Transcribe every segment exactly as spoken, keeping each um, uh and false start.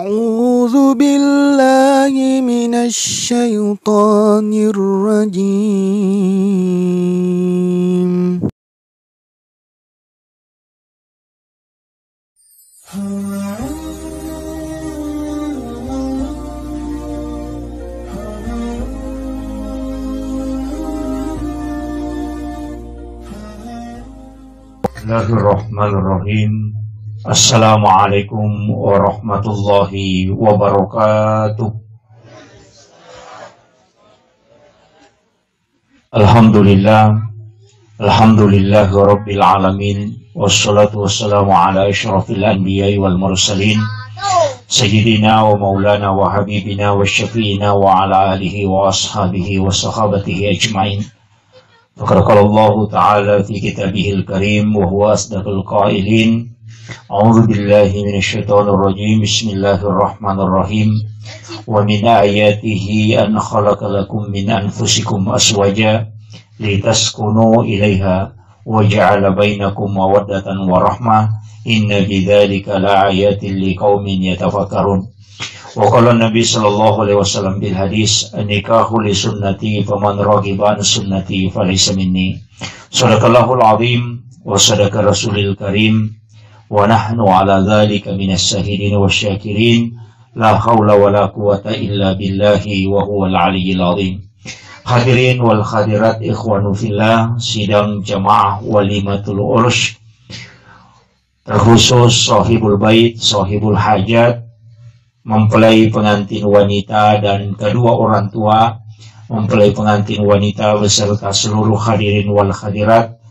أعوذ بالله من الشيطان الرجيم. Bismillahirrahmanirrahim. Assalamualaikum warahmatullahi wabarakatuh. Alhamdulillah. Alhamdulillahi rabbil alamin. Wassalatu wassalamu ala asyrafil anbiya'i wal mursalin. Sayyidina wa maulana wa habibina wa syafi'ina wa ala alihi wa ashabihi wa sahabatihi ajma'in. Faqad qala Allahu ta'ala fi kitabihil karim wa huwa asdaqul qailin. A'udzu billahi minasy syaithanir rajim. Bismillahirrahmanirrahim. Wa min ayatihi an khalaqa lakum min anfusikum azwaja litaskunu ilaiha wa ja'ala bainakum mawaddatan wa rahmah. Inna bidzalika laayatil liqaumin yatafakkarun. Wa qala Nabi sallallahu alaihi wasallam bil hadis, "An-nikahu li sunnati faman raghiba an sunnati falaysa minni." Sadaqallahul azim wa sadaqa rasulil karim wa nahnu ala dzalika minas syahidin wasyakirin. La haula wala quwata illa billahi wa huwal aliyyil azim. Hadirin wal hadirat, ikhwanu fillah, sidang jamaah walimatul urus, terkhusus sahibul bait, sahibul hajat, mempelai pengantin wanita dan kedua orang tua, mempelai pengantin wanita beserta seluruh hadirin wal hadirat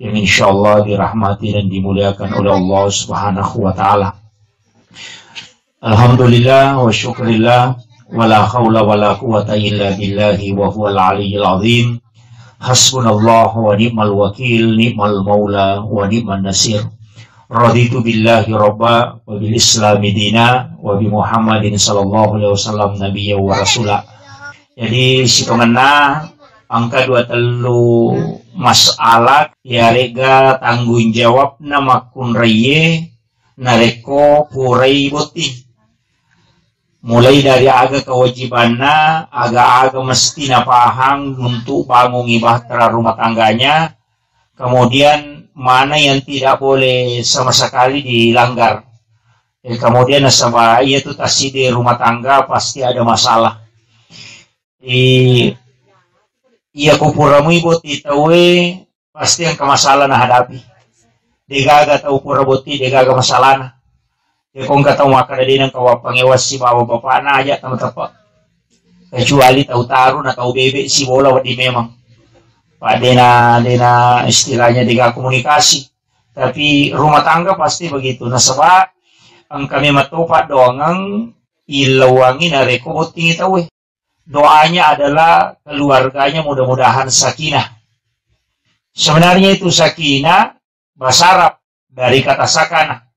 yang insyaallah dirahmati dan dimuliakan oleh Allah Subhanahu wa taala. Alhamdulillah wa syukrillah, wa la haula wa la quwata illa billahi wa huwal aliyyil azim. Hasbunallah wa ni'mal wakil, ni'mal maula wa ni'man nasir. Raditu billahi rabba wa bil islami dina wa bi Muhammadin sallallahu alaihi wasallam nabiyya wa rasula. Jadi sitongenna engka dua tellu masalah yarega tanggung jawabna makkunraiye narekko purai botting. Mulai dari aga kewajibanna, aga-aga mesti napahang untuk bangungi bahtera rumah tangganya, kemudian mana yang tidak boleh sama sekali dilanggar. Eh, kemudian nasaba iya tu tasidi rumah tangga pasti ada masalah. Di iya ko pura mui botting tauwe pasti engka masalah nahadapi. Degaga tau pura botting, degaga masalahna. Iya ko engka tau makkeda de nengka wappangewang sibawa bapakna aja tama teppe. Kecuali tau taru na tau bebe sibola wedding memang. Pak dena dena istilahnya dega komunikasi. Tapi rumah tangga pasti begitu. Nasaba engka memang topa doangeng illauangi narekko bottingi tauwe. Doanya adalah keluarganya mudah-mudahan sakinah. Sebenarnya itu sakinah bahasa Arab dari kata sakana.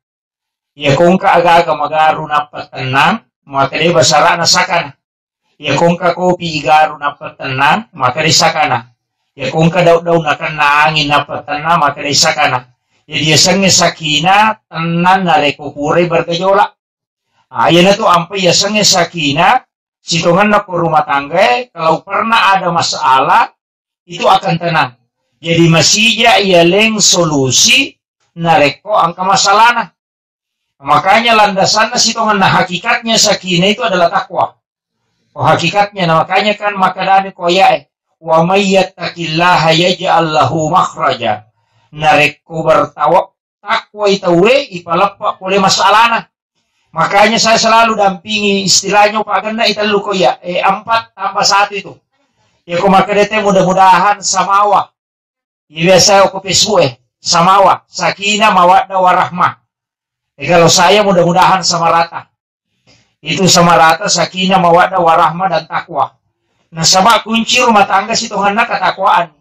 Iya ko engka aga-aga magaru nappa tennang, maka de bahasa Arabna sakana. Iya ko engka kopi igaru nappa tennang, maka de sakana. Iya ko engka daun-daun nakenna angin nappa tennang, maka de sakana. Jadi yasengnge sakinah tennang narekko purai bergejolak. Ah, iyanatu ampai yasengnge sakinah, sitongenna ko rumah tanggae, kalau pernah ada masalah, itu akan tenang. Jadi masija iyaleng solusi narekko engka masalahna. Makanya landasanna sitongenna hakikatnya sakinah itu adalah takwa. Oh, hakikatnya, nah, makanya kan makadami ko ayae, "Wa may yattaqillaha yaj'al lahu makhraja." Narekko bertawa-, takwai tauwe, ipaleppa pole masalahna. Makanya saya selalu dampingi istilahnya, Pak, genna itellu ko iya, eh, empat tambah satu itu. Ya ko makkeda te mudah-mudahan samawa. Iya biasa ko Facebook, eh, samawa, sakinah, mawaddah, warahmah. Eh, kalau saya mudah-mudahan sama rata. Itu sama rata sakinah, mawaddah, warahmah, dan takwa. Nasaba kunci rumah tangga sitongenna ketakwaan.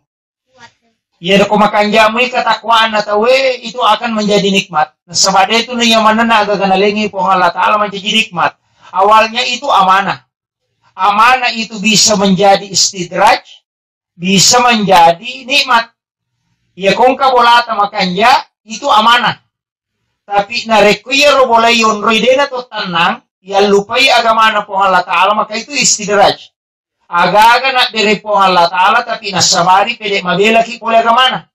Iya, ko makanjamui ketakwaan na tauwe, itu akan menjadi nikmat. Nasaba de tu na iya manenna aga-aga nalengi Puang Allah Ta'ala menjadi nikmat. Awalnya itu amanah. Amanah itu bisa menjadi istidraj, bisa menjadi nikmat. Iya, ko engka bolata makanja, itu amanah. Tapi narekko iyaro bola yonroi dena to tennang, yallupai agamana Puang Allah Ta'ala, maka itu istidraj. Agaga nabbere Puang Allah Ta'ala, tapi nassabari pede mabelaki pole agamana.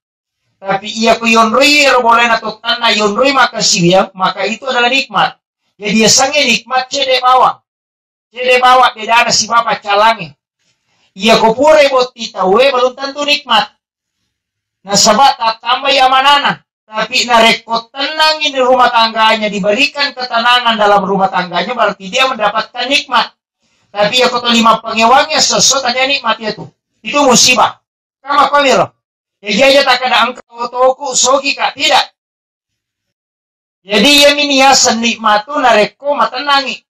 Tapi iya ko yonroi ero bolana tottanna, yonroi makkasiwiang, maka itu adalah nikmat. Jadi yasengnge nikmat cede bawang. Cede bawang bedana sibawa paccalangnge. Iya ko purai botti tauwe, belum tentu nikmat. Nasaba tattambai amanana. Tapi narekko tenang ini rumah tangganya, diberikan ketenangan dalam rumah tangganya, berarti dia mendapatkan nikmat. Tapi iya ko toli mappangewangnya, sesso tanya nikmat itu. Itu musibah. Kama pamiro. Jadi aja tak ada engkau toku sogi kak, tidak. Jadi iya mini yaseng nikmat tu narekko matennangi.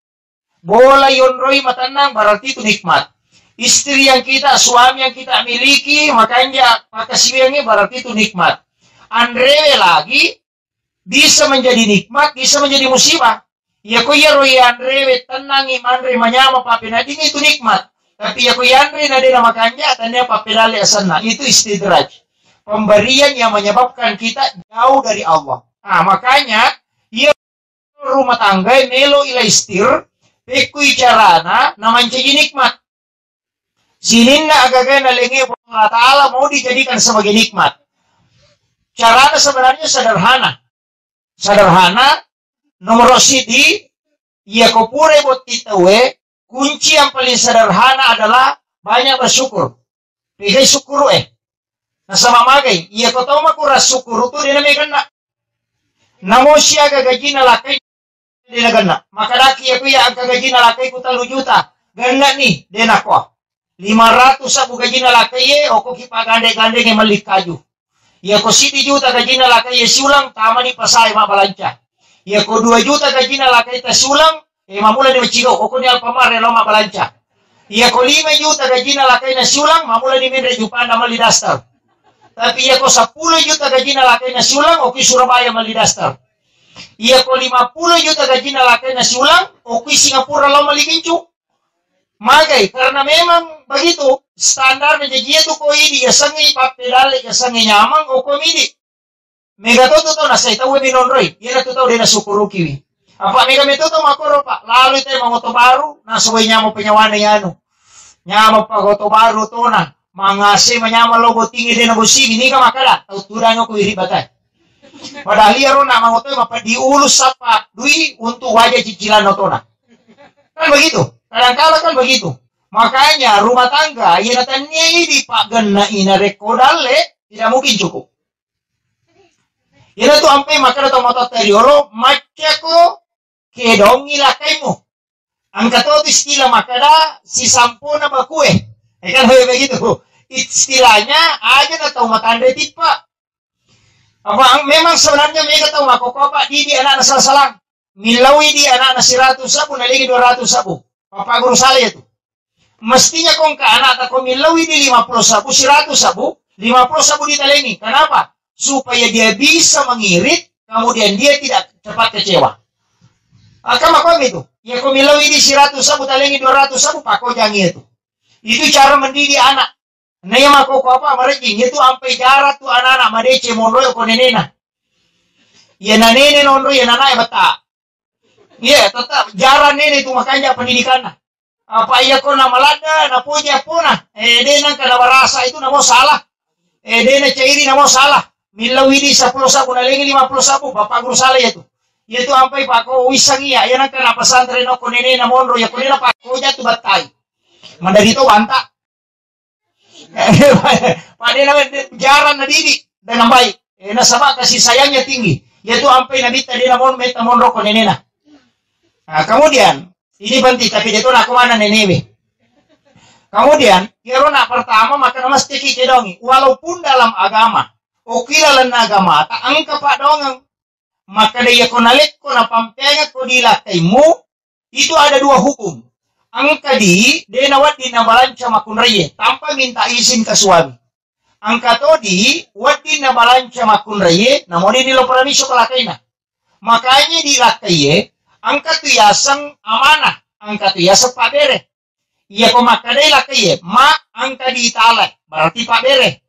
Bola yonroi matennang, berarti itu nikmat. Istri yang kita, suami yang kita miliki, makanya pakasiwiangnge, berarti itu nikmat. Anrewe lagi bisa menjadi nikmat, bisa menjadi musibah. Iya ko iyaro yanrewe tennangi, manre manyama, pappeneddingi, itu nikmat. Tapi iya ko yanre na dena makanja, tania pappelalle asenna, itu istidraj. Pemberian yang menyebabkan kita jauh dari Allah. Ah, makanya iya rumah tangga melo ilaistir, pekkui carana namancaji nikmat. Sininna agaga nalengnge Puang Allah Ta'ala mau dijadikan sebagai nikmat. Carana sebenarnya sederhana. Sederhana, nomor sidi, iya ko pura botti tauwe, kunci yang paling sederhana adalah banyak bersyukur. Pegai syukur eh. Nasaba magai, iya ko tau makurang syukur tu dena meganna. Namo siaga gajina lakai dena ganna. Makadaki iya ku iya engka gajina lakai ku tellu juta. Ganna ni, dena ko. Lima ratus sabu gajina lakai ye, oko ki pagande-gandenge melli kaju. Iya ko sidi juta gajina lakai ye siulang, tamani pasae mabbalanca. Iya ko dua juta gajina lakai ta siulang, eh, mamula ni macigo, oko ni Alfamart lo mabbalanca. Iya ko lima juta gajina lakai na siulang, mamula ni menre jupana melli daster. Tapi iya ko seppulo juta gajina lakai na siulang, oki Surabaya melli daster. Iya ko lima puluh juta gajina lakai na siulang, oki Singapura lo melli gincu. Magai, karena memang begitu standarnya. Jaji iya tu ko idi, yasengnge pappedalle, yasengnge nyamang, oko midi. Mega to tu tau nasai tau we minonroi, iya tu tau dena syukurukiwi. Apa mega meto tau makoro, Pak, lalu te mangoto baru, nasawai nyamang penyawana yanu. Nyamang pagoto baru tona, mangase manyamang lo bottingi dena bosini, niga makada, tau tudang aku iri batai. Padahal iya ro nak mangoto mapa diulus sapa dui untuk wajah cicilan otona. Kan begitu. Kadangkala kan begitu. Makanya rumah tangga, iya natannia idi paggenna ina rekko dalle, tidak mungkin cukup. Ina tu ampe makkada to matotta riolo, maccako kedongi lakaimu. Engka to tu istilah makkada sisampona bakue. Eh, kan begitu. Istilahnya aja na tau matande tippa. Apa memang sebenarnya mega tau makkoko apa didi anakna salah-salah. Millaui di anakna siratu sabu, nalengi dua ratu sabu. Bapak guru salah ya tu. Mestinya kongka anakta ko millaui di lima puluh sabu, siratu sabu, lima puluh sabu ditalengi. Kenapa? Supaya dia bisa mengirit, kemudian dia tidak cepat kecewa. Aka makomi tu. Ya ko millaui di siratu sabu, talengi dua ratu sabu, pakojangi itu. Itu cara mendidik anak. Naiya makkoko apa marejjing, iya tu ampai jara tu anak-anak madeceng monroe ko nenena. Iya na nene nonro, iya na nae betta. Iya, tetap jara nene tu makanja pendidikanna. Apa iya ko na maladda, na poji appona. Eh, de nangka na barasa itu namo salah. Eh, de na cairi namo salah. Millau idi seppulo sabu, nalengi lima puluh sabu, bapak guru salah iya tu. Iya tu ampai pako wisang iya, iya nangka na pesantren ko nenena monro, iya ko nena pako jatu battai. Mandari to banta. Padahal jarang na didik dengan baik. Eh, nasaba kasih sayangnya tinggi. Yaitu ampai nabitta dia namun metta monro ko nenena. Nah, kemudian ini penting, tapi dia tu nak mana nenewe. Kemudian, kiro nak pertama maka mesti kita dongi. Walaupun dalam agama, oke, dalam agama tak angka pak dongeng. Maka dia ko nalekko na pampengako di lakkaimu, itu ada dua hukum. Engka di, de nawedding nabalanca makkunraie tanpa minta izin ke suami. Engka to di, wedding nabalanca makkunraie, namoni ni lo paramiso ke lakkaina. Makanya di lakkaie, engka tu yaseng amanah, engka tu yaseng pabere. Iya ko makkadai lakkaie, ma engka di tala, berarti pabere.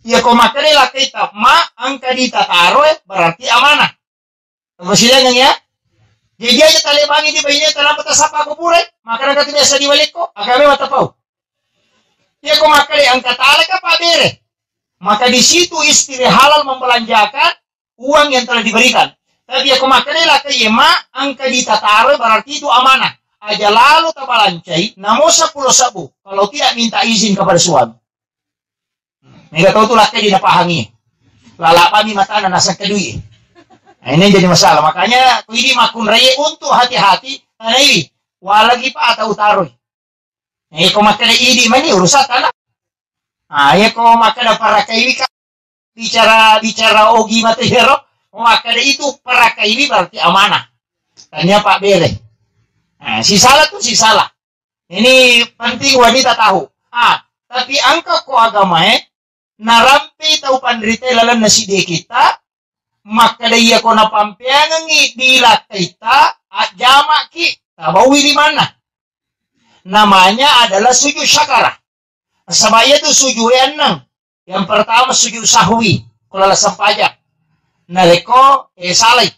Iya ko makkadai lakkaita, ma engka di tataroe, berarti amanah. Apa silakan ya? Jadi aja talebangi di baine tanpa tasapa ko pura, maka naga tu biasa di balikko, agame mata pau. Ya ko makkeda engka talaka pabere. Maka di situ istri halal membelanjakan uang yang telah diberikan. Tapi ya ko makkeda laka ye ma engka ditatare berarti itu amanah. Aja lalu tabalancai, namo sepuluh sebu. Kalau tidak minta izin kepada suami. Mega tau tu lakkai di napahangi. Lalapami matana nasang kedui. Nah, ini jadi masalah. Makanya, ko idi makkunrai untuk hati-hati, tanaiwi. Walagi pa atau taroi. Eh, ko makkeda idi mani urusan tanah. Ah, ya ko makkeda parakaiwi ka bicara, bicara ogi mate hero. Ko makkeda itu parakaiwi berarti amanah. Tanya Pak Bere. Nah, si salah tu si salah. Ini penting wanita tahu. Ah, tapi engka ko agamae, narampe tau panrite lalenna siddi kita, makkeda iya ko napampeangengi di lakkaita, ajjamaki, tabaui limanna. Namanya adalah sujud syakara. Nasaba iya tu sujud e enneng. Yang pertama sujud sahwi, ko laleng sempajang. Narekko, eh, salai.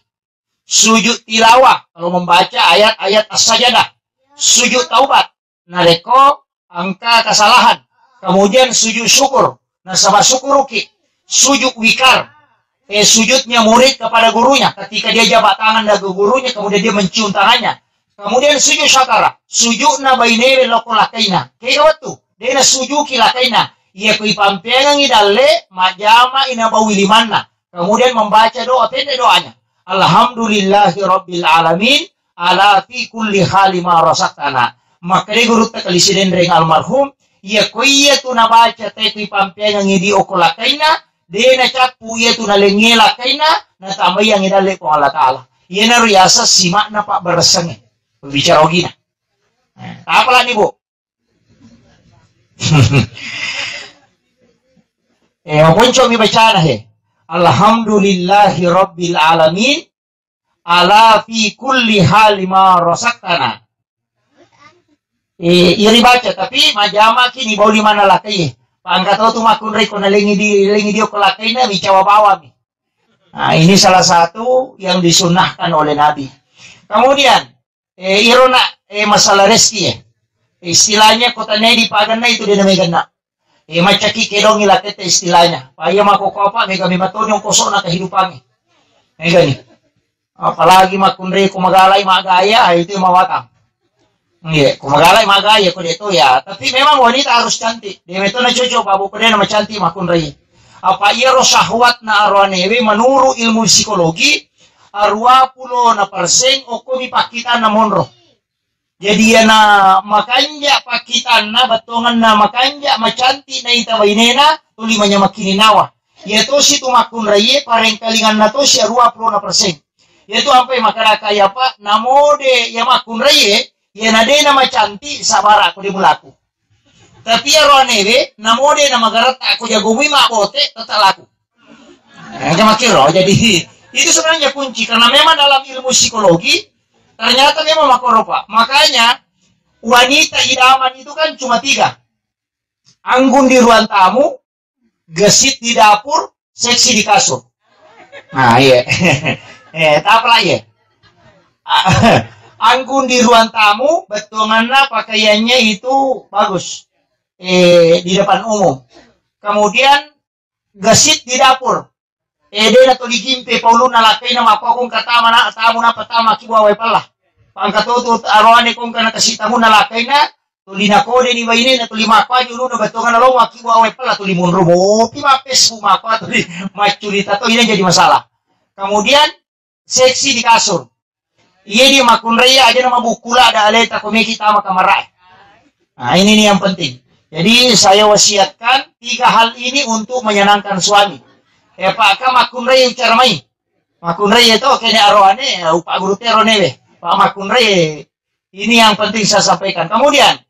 Sujud tilawah, kalau membaca ayat-ayat as-sajadah. Sujud taubat, narekko engka kesalahan. Kemudian sujud syukur, nasaba syukuruki. Sujud wikar, eh, sujudnya murid kepada gurunya. Ketika dia jabat tangan dengan gurunya, kemudian dia mencium tangannya. Kemudian sujud syakara, sujudna bainewe loko lakaina. Kega wettu, dena sujuki lakaina. Iya ko ipampeangengi dalle, majjama inabawi limanna. Kemudian membaca doa, pendek doanya. Alhamdulillahi rabbil alamin, ala fi kulli hali ma razaqtana. Makkeda gurutta Kali Sidenreng almarhum, iya ko iya tu nabaca te ku ipampeangengi di oko lakaina, de nacappu iya tu nalengnge lakaina, natambaiangi dalle Puang Allah Ta'ala. Iyanaro riaseng simakna pabbaressangnge. Bicara ogina. Nah, apa lagi, Bu? Eh, maponcomi bacana he. Alhamdulillahi rabbil alamin, ala fi kulli hali ma razaqtana. Eh, iri baca, tapi majjamaki ni bauli mana lakai. Pangka tau tu makkunrai ko nalengi di, lengi di oko lakaina, micawa bawami. Nah, ini salah satu yang disunnahkan oleh Nabi. Kemudian, eh, iro na, eh, masalah rezeki, eh. Istilahnya kota ne di paganna itu dia namanya genna. Eh, macaki kedongi lakete istilahnya. Pa iya mako apa, mega mematoni ongkosona kehidupannya. Mega nih. Apalagi makkunrai ko magalai magaya, itu yang mawatang. Iya, ko magalai magaya ko de to ya. Tapi memang wanita harus cantik. De meto na cocok, Pak, Bu, ko de na macantik makkunrai. Apa iyaro syahwatna aroanewe menurut ilmu psikologi, arua pulo na persen okkomi pakkitanna monro. Jadi iyana makanja pakkitanna, bettuanganna makanja, macantik naita bainena, tuli manyamakkini nawa. Iya tosi tu makkunraie, parengkalinganna tosi arua pulo na persen. Iya tu ampai makkadaka iya, Pak, namode iya makkunraie, iyana de na macantik, sabara ko de mulaku. Tapi iyaro anewe, namode na magaratta ko jago mui mabbote, tetap laku. Nah, macam makkiro. Jadi, itu sebenarnya kunci. Karena memang dalam ilmu psikologi, ternyata memang makkoro, Pak. Makanya, wanita idaman itu kan cuma tiga. Anggun di ruang tamu, gesit di dapur, seksi di kasur. Nah, iya. Eh, tak apa lah, iya. Anggun di ruang tamu, bettuanganna pakaiannya itu bagus. Eh, di depan umum. Kemudian gesit di dapur. Eh, de na tuli gimpe pauluna lakkaina, makko kong katama na tamu na patama ki bawa pella. Pangka to tu aroane kong kana kasi tamu na lakkaina, tuli na kode ni baine na tuli makko aja uluna, bettuanganna lo makki bawa pella, tuli munru mopi ma Facebook makko tuli maccurita to, ini jadi masalah. Kemudian seksi di kasur. Iya dia makkunrai aja nama bukula ada aleta komeki tama kamarae. Nah, ini nih yang penting. Jadi saya wasiatkan tiga hal ini untuk menyenangkan suami. Eh, Pak, ka makkunrai cara mai. Makkunrai itu kene aroane, ya, upak guru tero newe. Pak makkunrai, ini yang penting saya sampaikan. Kemudian,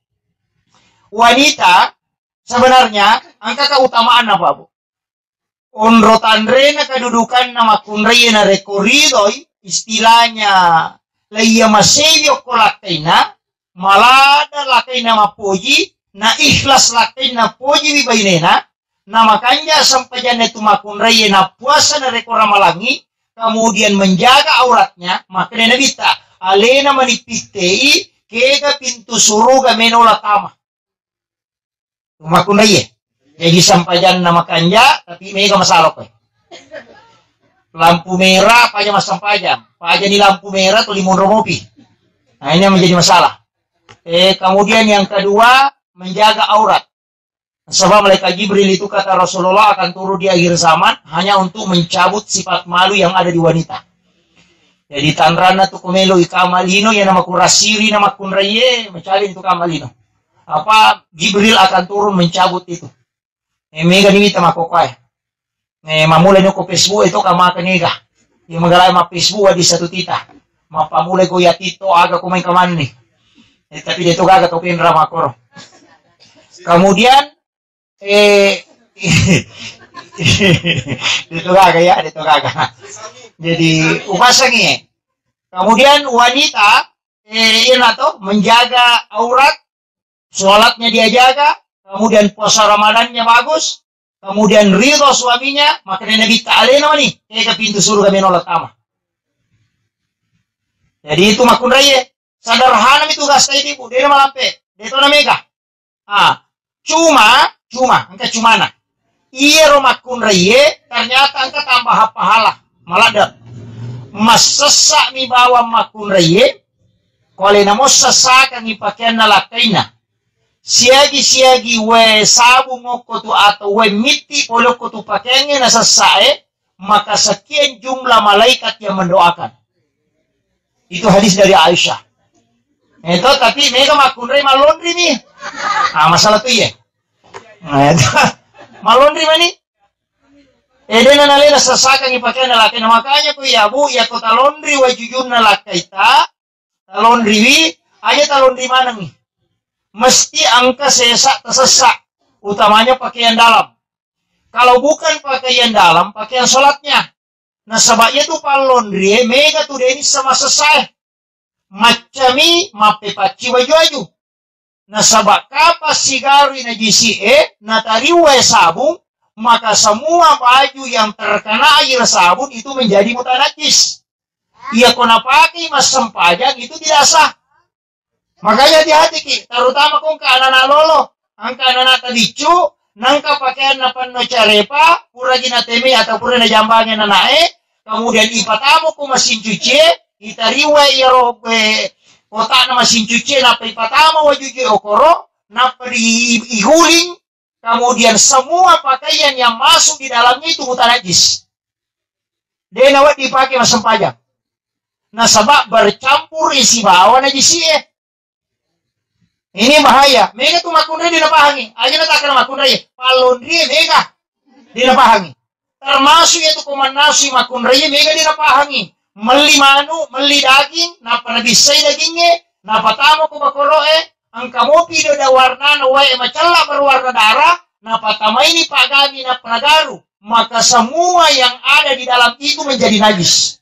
wanita sebenarnya angka keutamaan apa, Bu? Onro tanrena kedudukanna makkunrai narekko ridhoi, istilahnya laiya masewi okko lakkaina, malada lakkaina mappoji, na ikhlas lakkaina pojiwi bainena, na makanja sempajanna tu makkunrai na puasa narekko ramalangi, kemudian menjaga auratnya, makanya Nabitta, alena mani pittei, kega pintu suruga meno la tama. Makkunraie. Jadi sempajanna makanja, tapi mega masalah koe. Lampu merah, paja massempajang. Paja ni lampu merah, tuli monro mopi. Nah, ini yang menjadi masalah. Eh, kemudian yang kedua, menjaga aurat. Sebab malaikat Jibril itu, kata Rasulullah, akan turun di akhir zaman hanya untuk mencabut sifat malu yang ada di wanita. Jadi tanranna tu komelo ikama lino, ya nama kurasiri nama kunraie, mencabut itu kama lino. Apa Jibril akan turun mencabut itu. Eh, mega ni wita makokoe. Eh, mamulai noko Facebook itu kama kenega. Yang menggalai ma Facebook di satu tita. Mapamulai goya TikTok aga kumai kamanni. Eh, tapi dia itu gaga to penra makoro. Kemudian, eh, itu gaga ya, itu gaga. Jadi, upasangi. Kemudian wanita, eh, iya na to, menjaga aurat, sholatnya dia jaga, kemudian puasa Ramadannya bagus, kemudian ridho suaminya, maka dia Nabi ta alena mani, kega pintu surga meno la tama. Jadi itu makkunraie, sederhana mi tugas tadi, Bu, dia malampe, dia to na mega. Ah, cuma, cuma, engka cumana. Iyaro makkunraie ternyata engka tambahan pahala. Maladde. Massessa mi bawang makkunraie, ko alena mo sessakangi pakeanna lakkainna. Siagi-siagi wae sabung okko tu atau wae mitti pole okko tu pakeangnge na sessae, maka sekian jumlah malaikat yang mendoakan. Itu hadis dari Aisyah. Itu tapi mega makkunrai malonri mi. Ah, masalah tu iye. Nah, itu. Malonri mani. Eh, dena nalela sessakangi pakeanna lakkainna. Makanya ku iya, Bu, iya ko talonri wajujunna lakkaita, talonriwi, aja talonri manengi. Mesti engka sesa tasessa, utamanya pakaian dalam. Kalau bukan pakaian dalam, pakaian sholatnya. Nasaba iya tu pallonrie mega tu deni sama sessae. Maccami mappepacci waju-waju. Nasaba kapang sigarui najisi e, natariwai sabung, maka semua baju yang terkena air sabun itu menjadi mutanajis. Iya ko napakai massempajang itu tidak sah. Makanya hati-hati ki, terutama ko engka anak-anak lolo, engka anak-anak tabiccu, nengka pakaianna penno carepa, puragi nateme atau pura najambangi anak-anak e, kemudian ipatama ko mesin cuci e, itariwai iyaro, eh, kotakna mesin cuci e, nappa ipatama waju je okoro, nappa di iguling, kemudian semua pakaian yang masuk di dalamnya itu mutanajis. De nawedding dipake massempajang. Nasaba bercampur isi bawa najisi e. Ini bahaya. Mega tu makkunrai de napahangi. Aja natakana makkunrai. Pallonri e mega. De napahangi. Termasuk iya tu ko mannasui makkunrai e mega de napahangi. Melli manu, melli daging, nappa nabissai dagingnge, napatama ko bakoro e, engka mopi do da warnana wae macella berwarna darah, napatamaini pagami nappa nagaru, maka semua yang ada di dalam itu menjadi najis.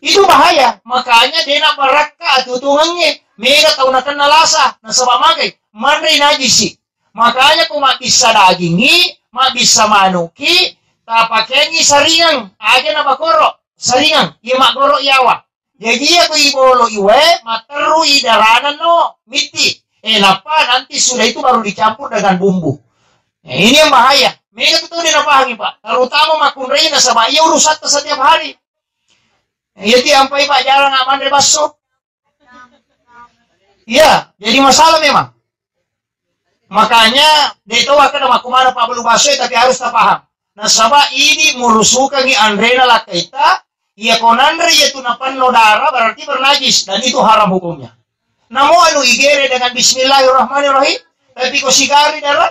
Itu bahaya, makanya de nabarakka atutungengnge, mega tau nakenna lasa, nasaba magai, manrei najisi. Makanya ko mabbissa dagingi, mabbissa manuki, tapakeangi saringang, aja na bakoro, saringang, iya maggoro yawa. Jaji iya ko ibolo iwae, matterui darana no, mitti. Eh, nappa nanti sudah itu baru dicampur dengan bumbu. Eh, ini yang bahaya. Mega tu de napahangi, Pak. Terutama makkunrai nasaba iya urusatta setiap hari. Iya ti ampai, Pak, jarang manre basso. Iya, jadi masalah memang. Makanya, de to wakkeda makkumana pabbalu basso, tapi harus tapaham. Nasaba idi murusukangi anrena lakkaita, iya ko nanre iya tu napenno darah, berarti bernajis, dan itu haram hukumnya. Namo anu igere dengan bismillahirrahmanirrahim, tapi ko sigari darah,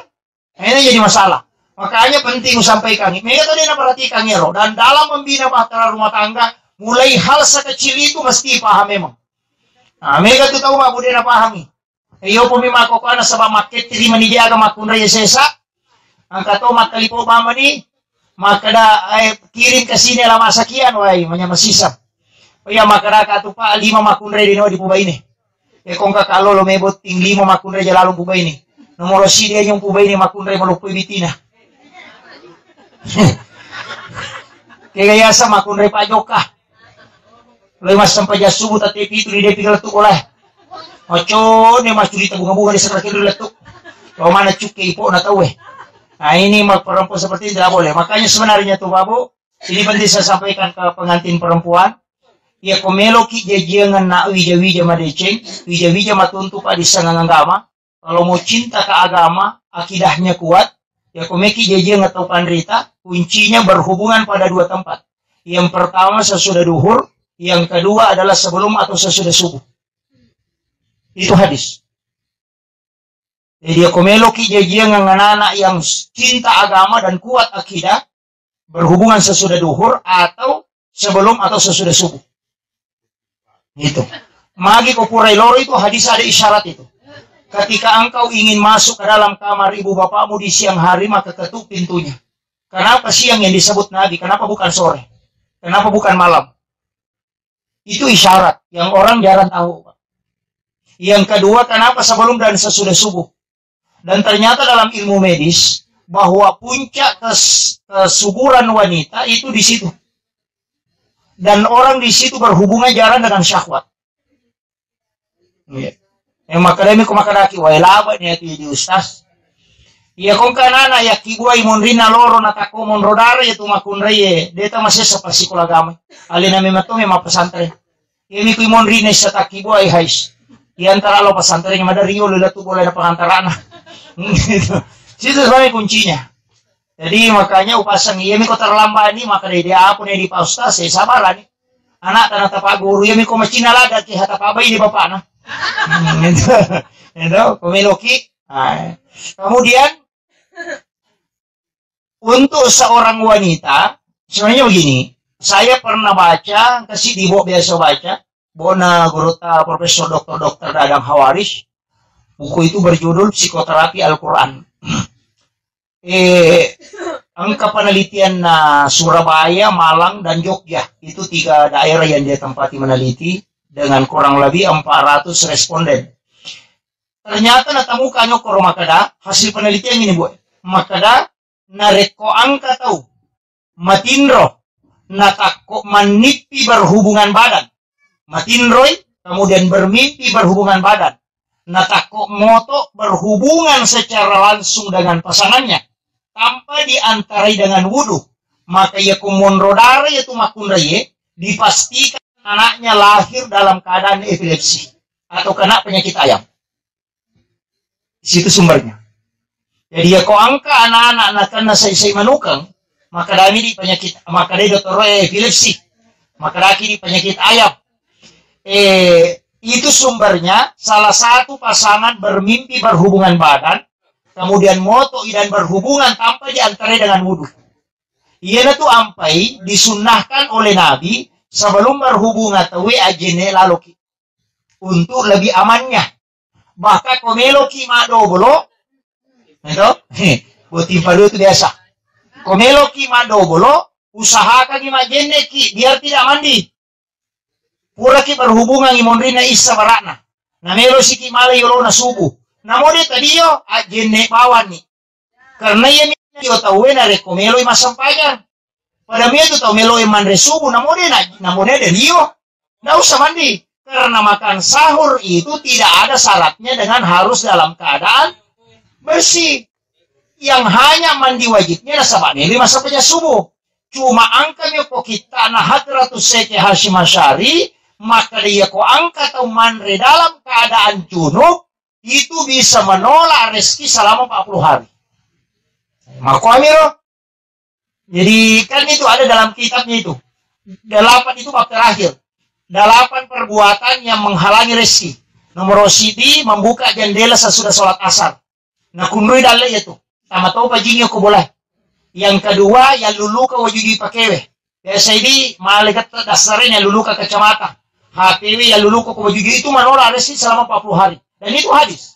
ini jadi masalah. Makanya penting usampaikan. Mega to de naperhatikan ero. Dan dalam membina bahtera rumah tangga, mulai hal sekecil itu mesti paham memang. Nah, mega tu tau mabbu de napahangi. Iyo pumi makkokkoe nasaba makkettiri mani jaga makkunrai sesa. Engka to makkalipo bamani makkeda, eh, kirim ke sini alamat sekian, wai, manyameng siseng. Oh iya, makkeda katu, Pak, lima makkunrai dino dipubaine. Eh, kongka kalo lo me botting lima makkunrai jalalung pubaine. Nomoro sidi aja pubaine makkunrai maloppoi bitina. Kega yasa makkunrai Pak Joka. Lo massempajang subuh tette pitu ni depi lettu bola. Macone macurita bunga-bunga di sebelah kiri lettu. Lo mana cukke ipo na tauwe. Nah, ini mak perempuan seperti ini tidak boleh. Makanya sebenarnya tuh Bapak, ini penting saya sampaikan ke pengantin perempuan. Ya ko meloki jajiangan nak wija-wija madeceng, wija-wija matuntu pada sangang agama. Kalau mau cinta ke agama, akidahnya kuat, ya ko meki jajiang atau panrita, kuncinya berhubungan pada dua tempat. Yang pertama sesudah duhur, yang kedua adalah sebelum atau sesudah subuh. Itu hadis. Jadi ya ko meloki jajiang dengan anak yang cinta agama dan kuat akidah, berhubungan sesudah duhur atau sebelum atau sesudah subuh. Gitu. Magi ko purai loro itu hadis ada isyarat itu. Ketika engkau ingin masuk ke dalam kamar ibu bapakmu di siang hari, maka ketuk pintunya. Kenapa siang yang disebut Nabi? Kenapa bukan sore? Kenapa bukan malam? Itu isyarat yang orang jarang tahu. Yang kedua, kenapa sebelum dan sesudah subuh? Dan ternyata dalam ilmu medis bahwa puncak kes- kesuburan wanita itu di situ. Dan orang di situ berhubungan jarang dengan syahwat. Iya. Yang makadami ku makadaki, wae laba ni ati di ustaz. Iya kongka nana ya kibuai monrina loro na takko monro dara ya tu makunrai ye. Deta masessa pasikola agama. Alena memang to memang pesantren. Iyami kui monrina issa takkibuai hais. Di antara lo pesantren mada rio lo latu bola na pengantarana. Situ sebenarnya kuncinya. Jadi makanya upasang iyami ko terlambat ni maka dia apa nih di Pak Ustaz, saya sabar ni. Anak tanah tapak guru iyami ko macina lada ki hata pabai di bapakna. Hmm, itu. Itu komeloki. Nah, kemudian untuk seorang wanita, sebenarnya begini, saya pernah baca, kasih di bok biasa baca, bona gurutta Profesor Doktor Doktor Dadang Hawaris, buku itu berjudul Psikoterapi Al-Quran. Eh, angka penelitian na Surabaya, Malang, dan Jogja, itu tiga daerah yang dia tempati meneliti dengan kurang lebih empat ratus responden. Ternyata natemukan okkoro makkeda, hasil penelitian ini, Bu. Makkeda, narekko angka tau matinro, natakko mannippi berhubungan badan. Matinroi, kemudian bermimpi berhubungan badan. Natakko moto berhubungan secara langsung dengan pasangannya, tanpa diantarai dengan wudhu, maka ia kumonro dara ia tu makunraie, dipastikan anaknya lahir dalam keadaan epilepsi atau kena penyakit ayam. Di situ sumbernya. Jadi ya ko angka anak-anak nakenna sai-sai manukeng, maka dami di penyakit, maka dai dokter epilepsi, maka daki di penyakit ayam. Eh, itu sumbernya salah satu pasangan bermimpi berhubungan badan, kemudian moto dan berhubungan tanpa diantarai dengan wudhu. Iyana tu ampai disunnahkan oleh Nabi sebelum berhubungan tauwe ajenne laloki untuk lebih amannya. Bahkan ko meloki madobolo, itu, boti palu itu biasa. Ko meloki madobolo, usahakan majenneki biar tidak mandi. Puraki berhubungan imonrina issa barakna. Na melo siki mala yolona subuh. Namo de tadio ajenne bawanni. Karena iya mi dio tauwe narekko meloi massempajang. Pada mi tu tau meloi manre subuh, namo de na, namo de de dio. Ndak usah mandi. Karena makan sahur itu tidak ada syaratnya dengan harus dalam keadaan bersih. Yang hanya mandi wajibnya nasaba meloi massempajang subuh. Cuma angkami ko kittana Hadratus Syekh Hasyim Asy'ari, maka dia ko angka tau manre dalam keadaan junub, itu bisa menolak rezeki selama empat puluh hari. Makoamiro. Jadi kan itu ada dalam kitabnya itu. Delapan itu bab terakhir. Delapan perbuatan yang menghalangi rezeki. Nomor sidi membuka jendela sesudah sholat asar. Nakunrui dalle itu. Tama topa jingi ko bola. Yang kedua, yang luluka wajuju pakewe. Biasa ini malai kata dasarnya luluka kacamata. H P W yang luluka ko wajuju itu menolak rezeki selama empat puluh hari. Dan itu hadis.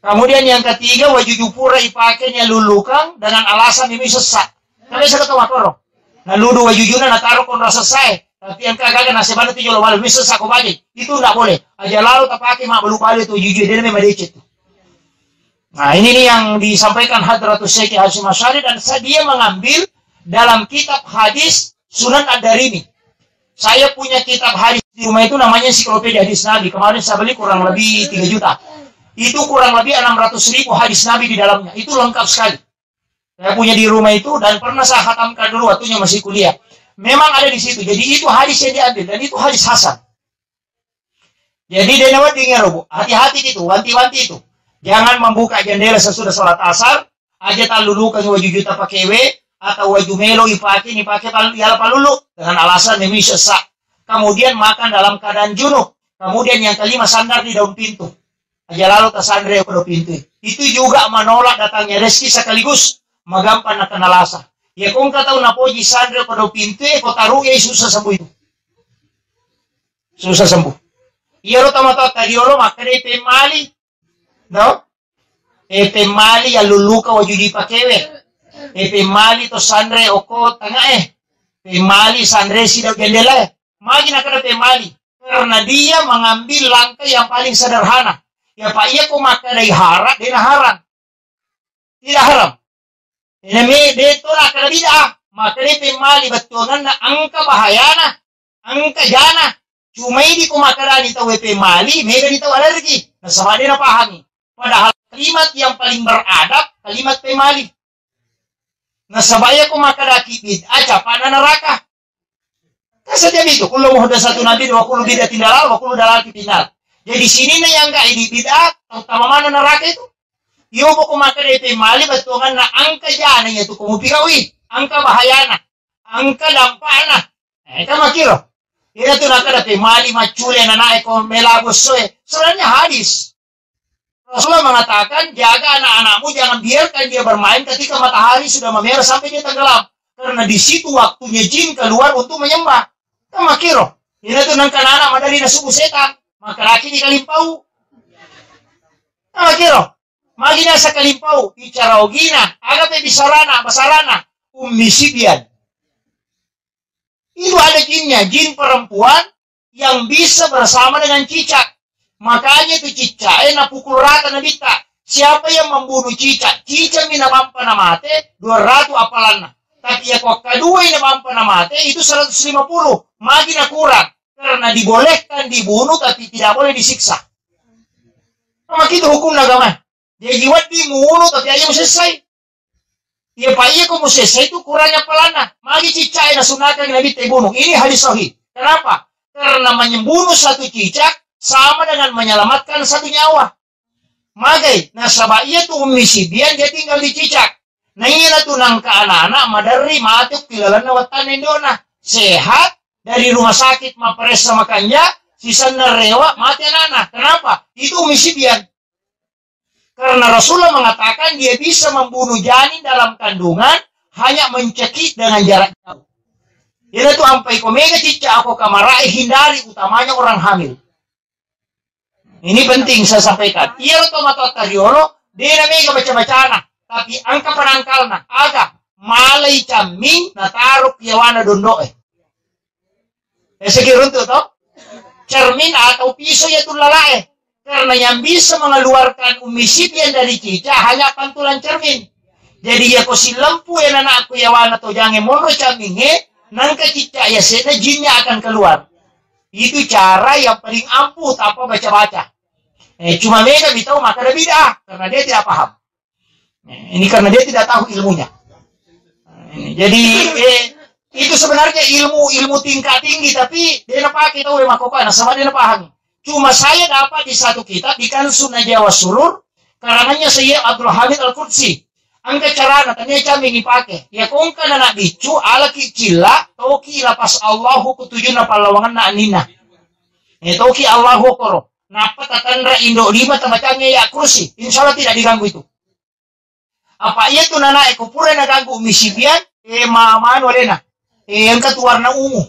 Kemudian yang ketiga, wajuju pura ipake nya lulukang dengan alasan ini sesak. Tapi saya kata makoro. Nah, ludu wajujuna nataro kon rasa sae. Tapi yang kagak nasibana tu jolo balik, bisa sako baje. Itu ndak boleh. Aja lalu tapake mak balu-balu itu wajuju dia memang decet tu. Nah, ini nih yang disampaikan Hadratus Syekh Hasyim Asy'ari dan sa- dia mengambil dalam kitab hadis Sunan Ad-Darimi. Saya punya kitab hadis di rumah itu, namanya Ensiklopedia Hadis Nabi. Kemarin saya beli, kurang lebih tiga juta. Itu kurang lebih enam ratus ribu hadis Nabi di dalamnya. Itu lengkap sekali. Saya punya di rumah itu dan pernah saya khatamkan dulu waktunya masih kuliah. Memang ada di situ. Jadi itu hadis yang diambil dan itu hadis hasan. Jadi, de' nawedding ero, Bu. Hati-hati itu, wanti-wanti itu. Jangan membuka jendela sesudah sholat asar, aja tallulukengngi waju juta pakewe, atau waju melo ipake, nipake pal-, yala palulu, dengan alasan demi sesak. Kemudian makan dalam keadaan junub. Kemudian yang kelima, sandar di daun pintu. Aja lalo tasanre ko daun pintu. Itu juga menolak datangnya rezeki sekaligus magampang nakena lasa. Ya, ko engka tau napoji sanre ko daun pintu, eh, ko taruh, eh, susah sembuh itu. Susah sembuh. Iyaro tomatoatta riolo makkeda pemmali. No? E pemmali yallulluka waju dipakewe. E pemmali to sanre oko tangae. Pemmali sanre sidau jendelae. Magi nakkeda pemmali? Karena dia mengambil langkah yang paling sederhana. Ya, Pak, iya ko makkedai haram, dena haram. Tidak haram. Nami de' to nakkeda bid'ah, makkeda pemmali bettuanganna engka bahayana, engka jana. Cuma idi ko makkedani tau pemmali, mega di tau alergi. Nasaba de' napahami. Padahal kalimat yang paling beradab, kalimat pemmali. Nasaba iya ko makkedaki bid'ah, capana neraka. Kan setiap itu, kullu muhdatsatun bid'ah wa kullu bid'atin dalalah wa kullu dalalatin finnar. Jadi sininna yang gak ini bid'ah, terutama mana neraka itu. Iyo poko makkeda pemmali bettuanganna engka jana iya tu ko mupigaui, engka bahayana, engka dampakna. Eh, kan makkiro. Ina tu nakkeda pemmali maccule nanae ko melabu essoe. Sebenarnya hadis. Rasulullah mengatakan, "Jaga anak-anakmu, jangan biarkan dia bermain ketika matahari sudah memerah sampai dia tenggelam. Karena di situ waktunya jin keluar untuk menyembah." Kan makkiro. Ina tu nengka anak madari nasubu setan. Maka laki di kalimpau. Kan makkiro. Magi nasa kalimpau, bicara ogina, aga pe bisarana, basarana, Ummi Sibyan. Itu ada jinnya, jin perempuan yang bisa bersama dengan cicak. Makanya itu cicak, eh, napukul rata nabitta. Siapa yang membunuh cicak? Cicak mi namampa namate, dua ratus apalanna. Tapi ya ko kedua ini namampa namate, itu seratus lima puluh. Magi na kurang. Karena dibolehkan dibunuh, tapi tidak boleh disiksa. Maka itu hukum agama. Jadi wedding muunu tapi aja selesai. Iya, Pak, iya, ko musessa itu kurangnya pelana. Magi cicak yang nasunahkan Nabi teh bunuh. Ini hadis sahih. Kenapa? Karena membunuh satu cicak sama dengan menyelamatkan satu nyawa. Magai, nasaba iya tu Ummi Sibyan dia tinggal di cicak. Nah, iya tu nangka anak-anak maderri mati ilalanna wattanna indona. Sehat dari rumah sakit maparessa makanja, sisenna rewa mati anak-anak. Kenapa? Itu Ummi Sibyan. Karena Rasulullah mengatakan dia bisa membunuh janin dalam kandungan hanya mencekik dengan jarak jauh. Jadi tu ampai ko mega cicak ako kamarai, hindari, utamanya orang hamil. Ini penting saya sampaikan. Iya to matoatta riolo, dena mega baca-bacana, tapi angka penangkalna, aga malai camming nataro kiawana dondoe. Eh, segi runtu to? Cermin atau pisau ya tu lalae. Karena yang bisa mengeluarkan Ummi Sibyan dari cicak hanya pantulan cermin. Jadi ya ko silempu ya nanakku ya wana to jange monro caminge, nangka cicak ya sena jinnya akan keluar. Itu cara yang paling ampuh tanpa baca-baca. Eh, cuma mega bitau maka ada bid'ah karena dia tidak paham. Eh, ini karena dia tidak tahu ilmunya. Eh, jadi eh, itu sebenarnya ilmu ilmu tingkat tinggi tapi dia nak pakai tahu ya makokana sama dia nak paham. Cuma saya dapat di satu kitab di Kansun Najwa Surur karangannya Syekh Abdul Hamid Al Qudsi. Angka carana tania camingi pake. Ya kongka na nak bicu alaki cilla toki lapas Allahu kutujunna pallawanganna anina. Eh, toki Allahu koro. Nappa tatanra indo lima tamacange ya kursi. Insya Allah tidak diganggu itu. Apa iya tu nanae ko pura naganggu Ummi Sibyan, eh, ma-, manu alena. Eh, engka tu warna ungu.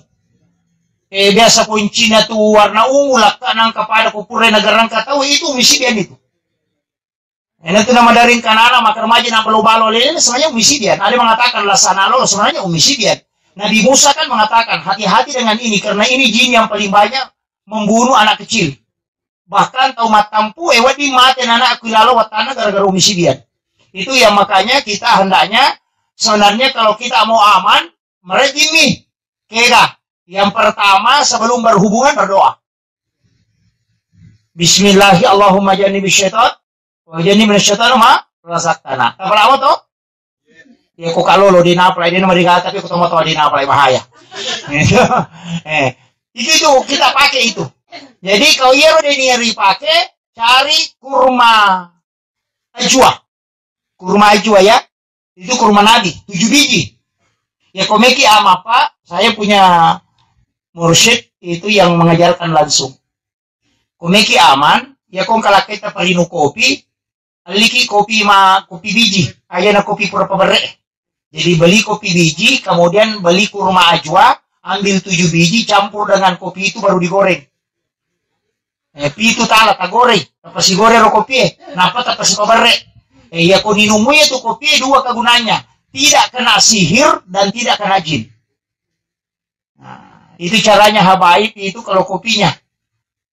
Eh, biasa poncina tu warna ungu, lakka nangka pada ko pura nagarangka tau itu Ummi Sibyan itu. Ena tu nama daring kanana maka remaja na balo-balo alena sebenarnya Ummi Sibyan. Ada mengatakan lasana lo sebenarnya Ummi Sibyan. Nabi Musa kan mengatakan hati-hati dengan ini karena ini jin yang paling banyak membunuh anak kecil. Bahkan tau mattampu, eh, wedding mate nanakku ilalo wattanna gara-gara Ummi Sibyan. Itu yang makanya kita hendaknya sebenarnya kalau kita mau aman, merejimi. Kega, Yang pertama, sebelum berhubungan, berdoa. Bismillahi Allahumma jannibna syaitan, wa jannibna syaitan ma razaqtana. Apa lama to? Ya, ko kalolo di napalai, di nomor tiga, tapi ko tomo-tomo di napalai bahaya. Eh, itu, itu kita pakai itu. Jadi, kalau iya ro de niari pakai, cari kurma ajwa. Kurma ajwa ya. Itu kurma Nabi, tujuh biji. Ya, komeki ama, Pak, saya punya mursyid itu yang mengajarkan langsung. Komeki aman, ya, kong kalakkaita parinu kopi, alliki kopi ma, kopi biji, aja na kopi pura paberre. Jadi beli kopi biji, kemudian beli kurma ajwa, ambil tujuh biji, campur dengan kopi itu baru digoreng. Eh, pitu tala tagoreng, tapasi goreng ro kopi e, napa tapasi paberre. Eh, iya ko ninumui itu kopi e, dua kegunaannya. Tidak kena sihir dan tidak kena jin. Nah, itu caranya habaib itu kalau kopinya.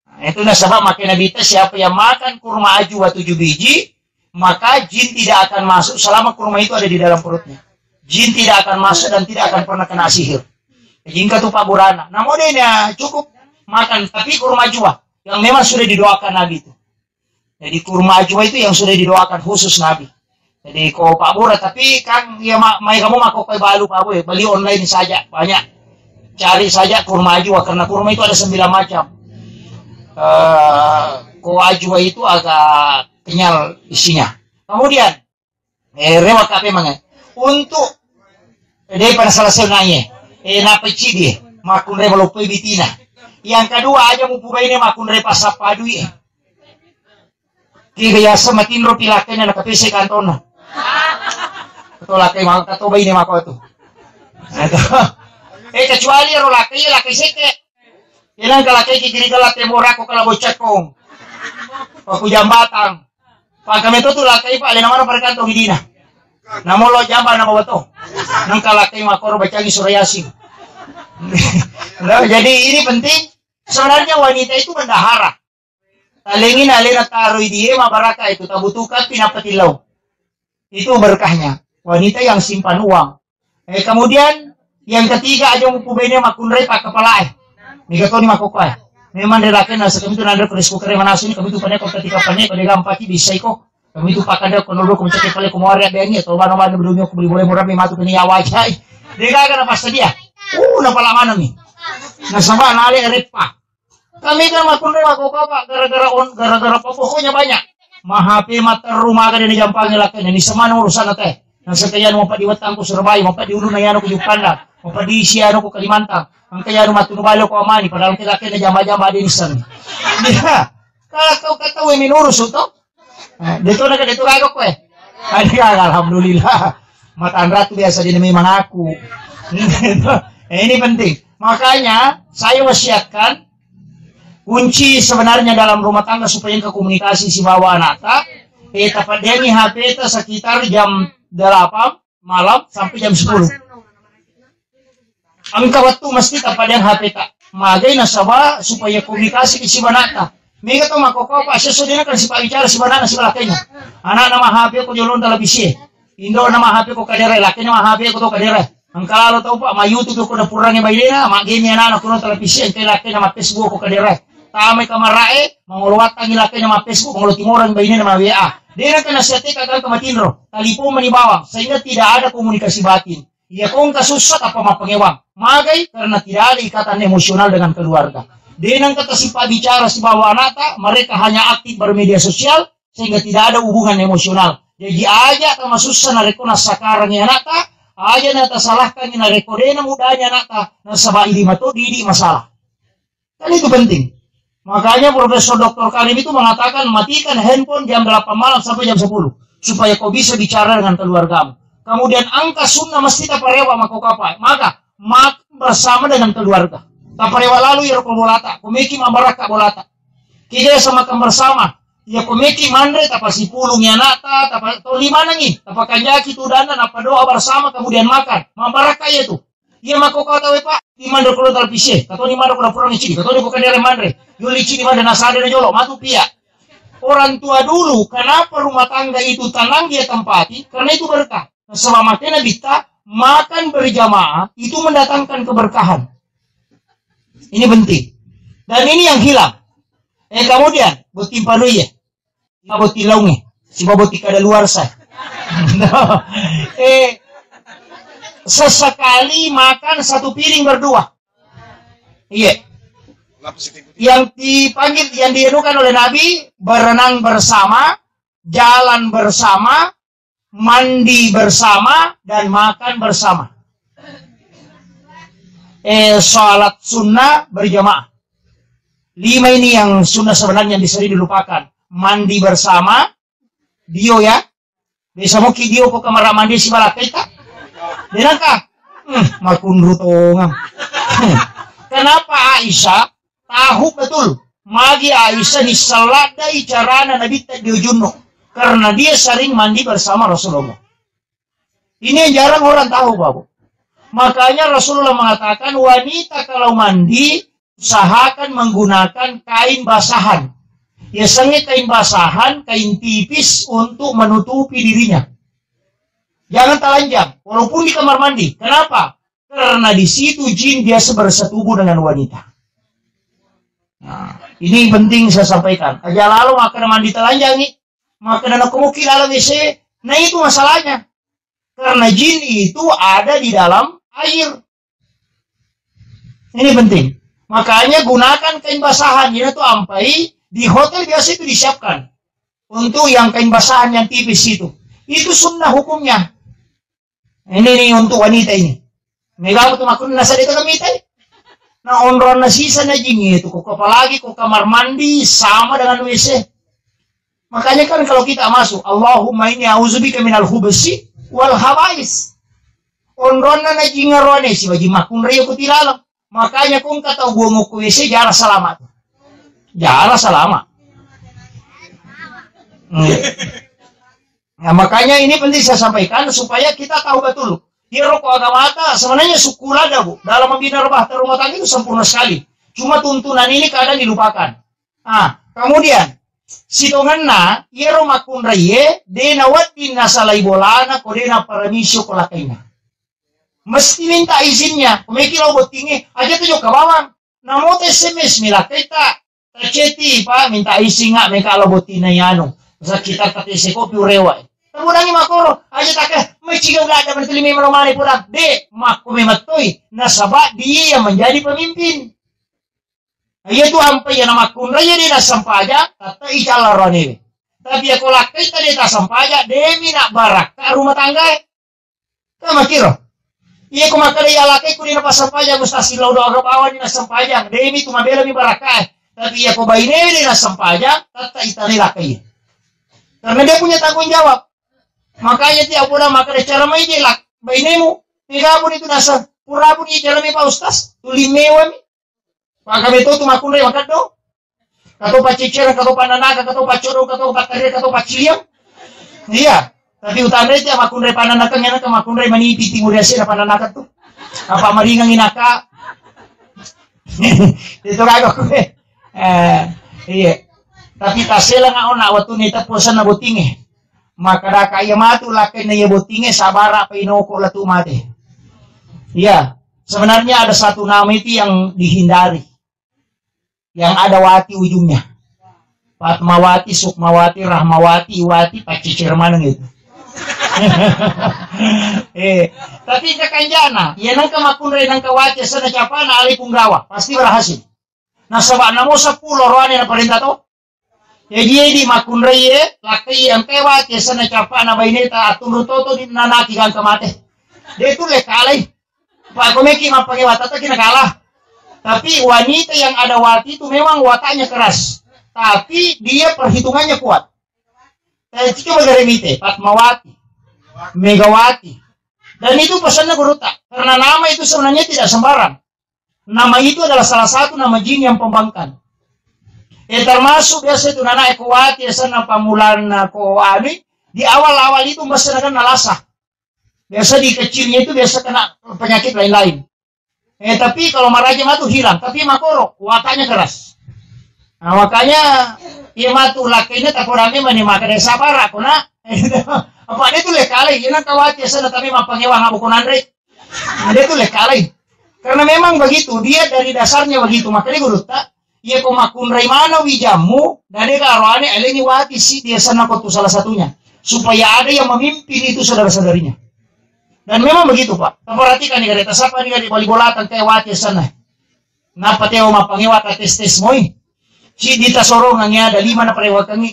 Nah, itu nasabab makai Nabi ta, siapa yang makan kurma ajwa tujuh biji, maka jin tidak akan masuk selama kurma itu ada di dalam perutnya. Jin tidak akan masuk dan tidak akan pernah kena sihir. Jingka tu Pak Burana. Namun dia cukup makan, tapi kurma ajwa yang memang sudah didoakan Nabi itu. Jadi kurma ajwa itu yang sudah didoakan khusus Nabi. Jadi ko Pak Bura, tapi kan ya ma-, mai kamu mako koi balu Pak Bura, beli online saja banyak. Cari saja kurma ajwa karena kurma itu ada sembilan macam. Eh, ko ajwa itu agak kenyal isinya. Kemudian eh, rewa kape mange. Untuk eh, daripada salah senaye, eh, napecidi, makunre maloppoi bitina. Yang kedua, aja mupubaine makunre pasappadui. Ki biasa matinro pi lakkainna nakapese kantonna. Atau lakkai ma-, atau baine mako tu. Atau, eh, kecuali ro lakkai, lakkai seke. Ilang kalakkai ki kiri kala temborako kala boccakong. Paku jambatang. Pangka meto tu lakkai, Pak, alena mana pada kantong idina. Namo lo jamba nama beto. Nang kalakkai makoro bacangi surah Yasin. Nah, jadi ini penting. Sebenarnya wanita itu bendahara. Talengin alena taroi die mabaraka itu, tabutuhkan pinapatilau. Itu berkahnya. Wanita yang simpan uang. Eh, kemudian yang ketiga, aja mupubaine makunrai pakkapalae. Mega toni makkokkoe. Memang de lakena sekami tu nanre ko rice cooker manasuni, kami tu pane ko ketika pane ko de gampaki bisa iko. Kami tu pakada ko nolo ko mencaki pale ko muare abeni atau bano-bano belum ko beli boleh murah mi matu kini awajai. De gaga na passadia. Uh, na pala mana mi. Nasaba nale reppa. Kami kan makunre makkokkoe, Pak, gara-gara on, gara-gara apa, pokoknya banyak. Ma H P materru maga de jampangi lakkainna, ni semana urusan teh. Nasengka yanu mapeddi wettang ku Surabaya, mapeddi uluna yanu ku Juppandang, mapeddi isi yanu ku Kalimantan. Engka yanu mattunu bale ko amani, padahal engka lakkainna jamba-jamba de nissenni. Iya. Kalau kau kata we minurus to. Eh, de to naga de to gaga koe. Ade gaga, alhamdulillah. Matanra tu biasa jadi memang aku. Eh, ini penting. Makanya saya wasiatkan kunci sebenarnya dalam rumah tangga supaya engka komunikasi sibawa anakta. Eh, tapaddeangi H P ta sekitar jam delapan malam sampai jam sepuluh. Engka wettu mesti tapaddeang H P ta. Magai nasaba supaya komunikasi ki sibanata. Mega to makkokkoe, Pak, sesso dena kan sipa bicara sibanana sibalakkainna. Anakna ma H P ko jolong televisi. Indo na ma H P ko kadere, lakkainna ma H P ko to kadere. Engka lalo tau, Pak, ma YouTube ko na purangi bainena, ma game anakna ko televisi, engka lakkainna ma Facebook ko kadere. Tamai kamarae, mangolo wattangi lakkainna ma Facebook, mangolo timorang bainena ma W A. Dena kan nasihateka kan matinro, telepon mani bawang, sehingga tidak ada komunikasi batin. Iya ko engka sussa tappa mappangewang. Magai? Karena tidak ada ikatan emosional dengan keluarga. De nengka tasipabbicara sibawa anakta, mereka hanya aktif bermedia sosial, sehingga tidak ada hubungan emosional. Jaji aja tamasussa narekko nassakarangi anakta, aja natasalahkangi narekko de namudani anakta, nasaba idi mato didi masalah. Kan itu penting. Makanya Profesor Doktor Karim itu mengatakan, matikan handphone jam delapan malam sampai jam sepuluh, supaya kau bisa bicara dengan keluargamu. Kemudian angka sunnah mesti taparewa mako kapa. Maka makan bersama dengan keluarga. Taparewa lalu ya ko bolata, ko meki mabarakka bolata. Kita sama makan bersama. Ya ko meki manre tapasipulung ya anakta, tapa to lima nangi, tapakanjaki tu dana, napa doa bersama kemudian makan. Mabarakka ya tu. Iya makkokkoe tauwe, Pak, imanre ko televisi, katoni manre ko dapurang icini, katoni ko kadere manre. Yolli icini manre, nasada na jolo, matu pia. Orang tua dulu, kenapa rumah tangga itu tenang dia tempati? Karena itu berkah. Nasaba makkeda Nabitta, makan berjamaah itu mendatangkan keberkahan. Ini penting. Dan ini yang hilang. Eh, kemudian, botting panui ya. Siba botting laung ya. Siba botting kadaluarsa. Eh, sesekali makan satu piring berdua. Iya. Yang dipanggil, yang dianukan oleh Nabi, berenang bersama, jalan bersama, mandi bersama, dan makan bersama. Eh, salat sunnah berjamaah. Lima ini yang sunnah sebenarnya yang sering dilupakan. Mandi bersama, dio ya. Biasa moki dio ko kamar mandi si balakkaita. Denaka. Hmm, makunru tongang. Hmm. Kenapa Aisyah tahu betul magi Aisyah ni saladai carana Nabi tadi ujunno? Karena dia sering mandi bersama Rasulullah. Ini yang jarang orang tahu, Bapak. Makanya Rasulullah mengatakan wanita kalau mandi usahakan menggunakan kain basahan. Biasanya kain basahan, kain tipis untuk menutupi dirinya. Jangan telanjang, walaupun di kamar mandi. Kenapa? Karena di situ jin biasa bersetubuh dengan wanita. Nah, ini penting saya sampaikan. Aja lalu makan mandi telanjangi, makan anak kemuki lalu W C. Nah, itu masalahnya. Karena jin itu ada di dalam air. Ini penting. Makanya gunakan kain basahan. Ini tuh ampai di hotel biasa itu disiapkan. Untuk yang kain basahan yang tipis itu. Itu sunnah hukumnya. Ini nih untuk wanita ini. Mega apa tuh makun nasa itu kami tai. Nah, onronna sisa na jin itu. Kok apalagi kok kamar mandi sama dengan W C. Makanya kan kalau kita masuk, Allahumma inni a'udzubika minal khubsi wal khabais. Onronna na jin ngarone si wajib makunrai aku tilalang. Makanya kong kata buang aku W C jarang selamat. Jarang selamat. Hmm. Nah, makanya ini penting saya sampaikan supaya kita tahu betul. Dia rokok agamata sebenarnya syukur ada, Bu. Dalam membina rumah, rumah tangga itu sempurna sekali. Cuma tuntunan ini kadang dilupakan. Ah, kemudian sitongenna iyaro makkunraiye de nawedding nasalai bolana ko de naparamisi ko lakkainna. Mesti minta izinnya. Ko meki lao bottingnge, aja tu jokka bawang. Namo ta S M S mi lakkaita, ta chat i, Pak, minta izin nggak meka lao bottingnge anu. Sekitar ta T C kopi urewa. Tamudangi makoro, aja tak eh, meciga udah ada menteri memang mana pulang. De, makko memettoi. Nasaba dia yang menjadi pemimpin. Iya tu ampai iya namakkunrai iya de nassempajang, tette i calla roanewe. Tapi iya ko lakkaita de tassempajang, demi nabbarakka rumah tanggae. Kan makkiro. Iya ko makkeda iya lakkaiku de napassempajang, ustaz, sillau doa ke bawah de nassempajang, demi tu mabela mi barakkae. Tapi iya ko bainewe de nassempajang, tette i tanai lakkai. Karena dia punya tanggung jawab. Makanya tiap bulan makkeda cara mai je lak bainemu. Mega pun itu nasa, pura pun iya cara mai Pak Ustaz, tuli mewami. Pagame to tu makkunrai makeddo. Kato pacciccereng, kato pannanaka, kato paccodo, kato pattarria, kato pacciliang. Iya. Tapi utanre tiap makkunrai pannanaka, ngena ke makkunrai manipi timur yasena pannanaka tu. Apa maringang inaka. Itu kagak kue. Eh, iya. Tapi taselang ona waktu ni tepu sana botinge. Maka daka iya matu lakkainna iya botinge sabara apa inoko latu mate. Iya. Sebenarnya ada satu nama itu yang dihindari. Yang ada wati ujungnya. Fatmawati, Sukmawati, Rahmawati, Iwati, paccicir maneng itu. Eh, tapi kakanjana, iya nengka makkunrai nengka wati asana capana alai punggawa, pasti berhasil. Nasaba namo seppulo roane na parenta to. Jadi edi makkunrai e, lakkai engkai wati asana capana baineta atunru toto di nanaki gangka mate. De tu le kalai. Pak, komeki mappakewa, tetap kena kalah. Tapi wanita yang ada wati itu memang wataknya keras. Tapi dia perhitungannya kuat. Eh, coba gare mite, Fatmawati, Megawati. Dan itu pesannya guru tak. Karena nama itu sebenarnya tidak sembarang. Nama itu adalah salah satu nama jin yang pembangkang. Eh, termasuk biasa itu nana eko wati, sana pamulan ko anu, di awal-awal itu mesti kan nalasa. Biasa di kecilnya itu biasa kena penyakit lain-lain. Eh, tapi kalau maraja matu hilang, tapi makoro, wataknya keras. Nah, makanya iya matu lakainya takorame mani maka desa para kona. Apa dia tu lekalai, ina kawati sana tapi mapangewang abu konanre. Dia tu lekalai. Karena memang begitu, dia dari dasarnya begitu. Makanya gurutta, iya ko makkunrai mana wijammu, dade karoane alengi wati si dia sana ko tu salah satunya. Supaya ada yang memimpin itu saudara-saudarinya. Dan memang begitu, Pak. Perhatikan nih, kada tasapa nih, kada bali bola tangkai wati sana. Napa teo mapangewa ta tes-tes moi? Si ditasorongannya ada lima na perewakangi.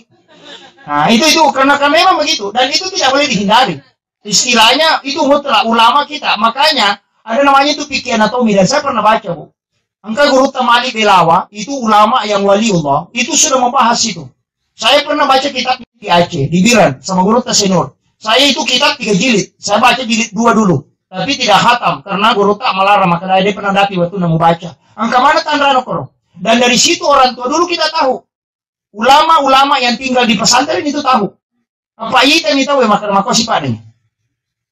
Nah, itu, itu karena, karena memang begitu. Dan itu tidak boleh dihindari. Istilahnya itu mutlak ulama kita. Makanya ada namanya itu fikih anatomi dan saya pernah baca, Bu. Engka gurutta Malik Belawa, itu ulama yang waliullah, itu sudah membahas itu. Saya pernah baca kitab di Aceh, di Biran, sama gurutta Senur. Saya itu kitab tiga jilid, saya baca jilid dua dulu. Tapi tidak hatam, karena gurutta melarang, maka dia pernah dapi waktu nemu baca. Engka mana tanrano koro. Dan dari situ orang tua dulu kita tahu. Ulama-ulama yang tinggal di pesantren itu tahu. Apa ita mi tahu ya makan makosi padanya.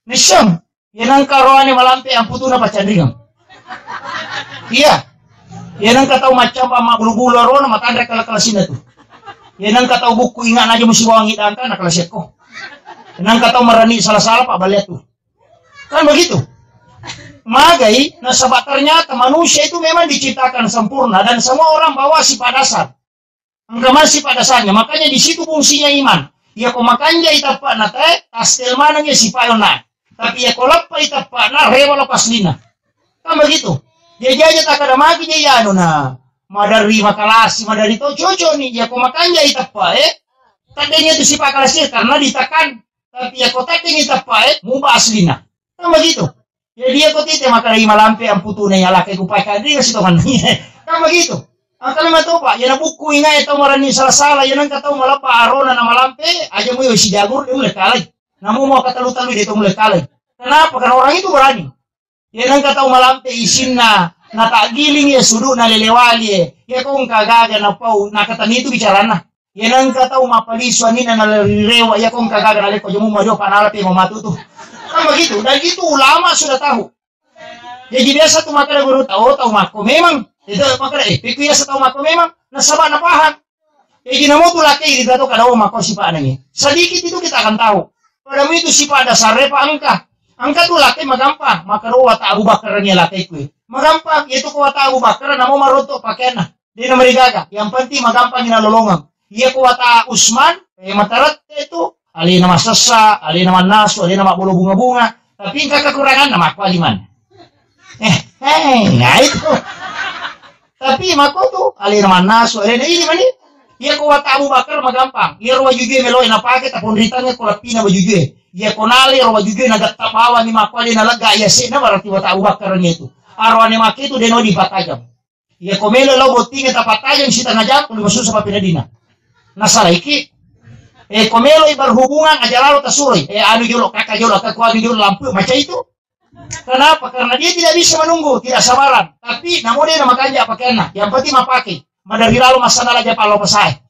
Nisem, ya nangka roane malampe amputuna pacanringang. Iya. Ya nangka tau macam ma bulu-bulu arona matanre kala-kala sina tu. Ya nangka tau buku ingat aja musi bawangi dangka na kala sekko. Nangka tau marani salah-salah pak balik tu. Kan begitu. Magai, nasaba ternyata manusia itu memang diciptakan sempurna dan semua orang bawa sifat dasar. Engka masi pada dasarnya. Makanya di situ fungsinya iman. Iya ko makanjai teppa'na te, tastel maneng iya sifat na. Tapi iya ko leppai teppa'na, rewa lo paslina. Kan begitu. Jadi aja tak ada maki jadi anu na. Madari makalasi, madari to cocok nih. Iya ko makanjai teppa, eh. Tadenya itu sifat kalasi karena ditekan. Tapi iya ko tadenya teppa, eh, muba aslina. Kan begitu. Jadi iya ko tite makalai malampe amputuna iya lakai ku pakai diri sitongan. Kan begitu. Angkali matopa, iya na buku ingai tau marani salah-salah, iya nangka tau malappa arona na malampe, aja mu iya sijagur dia mulai kalai. Namu mau katalu-talu dia tau mulai kalai. Kenapa? Karena orang itu berani. Iya nangka tau malampe isinna, na tak giling iya suduk na lelewali iya. Iya ko engka gaga na pau, na katani itu bicarana. Iya nangka tau mappalisu anina na rirewa, iya ko engka gaga na leko jamu mario panala pe mamatu tu. Kan begitu. Dan itu ulama sudah tahu. Jadi biasa tu makkeda guru tau, tau makko memang. Itu makkeda, eh, piku biasa tau makko memang. Nasaba na paham. Jadi namo tu laki itu tau kada makko sifat nanya. Sedikit itu kita akan tahu. Pada itu sifat dasar repa engka. Engka tu laki magampang. Maka doa tak Abu Bakar ni laki ku. Magampang. Itu kuat Abu Bakar namo marontok pakaianna. Dia nama digaga. Yang penting magampang ina lolongang. Iya ko wata Usman, eh, matarette tu, alena massessa, alena mannasu, alena mabbolo bunga-bunga. Tapi engka kekuranganna makkuali man. Eh, eh, nah itu. Tapi makko tu, alena mannasu, alena ini mani. Iya ko wata Abu Bakar magampang. Iya ro wajujue meloe napake taponritangnge ko lappina wajujue. Iya ko nale ro wajujue nagatta bawani makkuali nalegga iya sena berarti wata Abu Bakar itu. Arwane make tu deno dipatajang. Iya ko melo lao bottingnge tapattajeng sitengah jam, ko masussa papinadina. Nasalaiki. Eh, ko melo i berhubungan aja lalo tasuroi. Eh, anu jolo, kaka jolo, kaka anu jolo lampu, macam itu. Kenapa? Karena dia tidak bisa menunggu, tidak sabaran. Tapi namo dia na makanja pakaianna. Yang penting mapake. Madari lalo massandala aja palo pasae.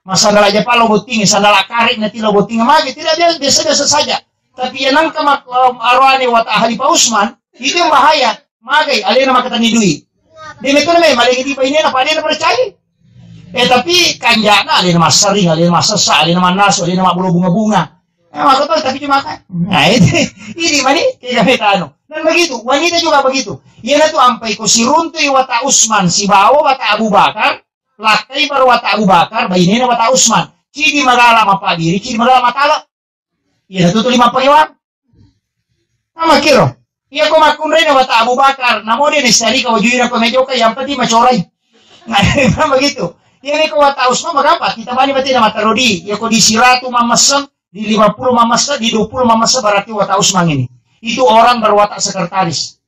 Massandala aja palo bottingnge, sandala karet na tilo bottingnge mage, tidak biasa, biasa-biasa saja. Tapi yang nangka mak-, aroane wata Khalifah Usman, itu yang bahaya. Magai, alena makatani dui. Dia metona me, malengi di bainena, apa dia percaya? Eh, tapi kanjana alena massering, alena massessa, alena mannasu, alena mabbolo bunga-bunga. Eh, maka tahu, tapi cuma kan. Nah, itu, ini mani, kayak kami tanu. Dan begitu, wanita juga begitu. Iya na tu ampai ko siruntui wata Usman, sibawa wata Abu Bakar, lakkai baru wata Abu Bakar, bainena wata Usman. Cidi magala mapabiri, cidi magala matala. Iya na tu tuli mappagewang. Nama kiro. Iya ko makkunrai na wata Abu Bakar, namo dia ni sari ka wajui na pemejoka, yang penting macorai. Nah, begitu. Iya ni ko wata Usman, magapa? Kita bani berarti nama tarodi. Iya ko di siratu mamesseng, di lima puluh mamesseng, di dua puluh mamesseng, berarti wata Usman ini. Itu orang berwatak sekretaris.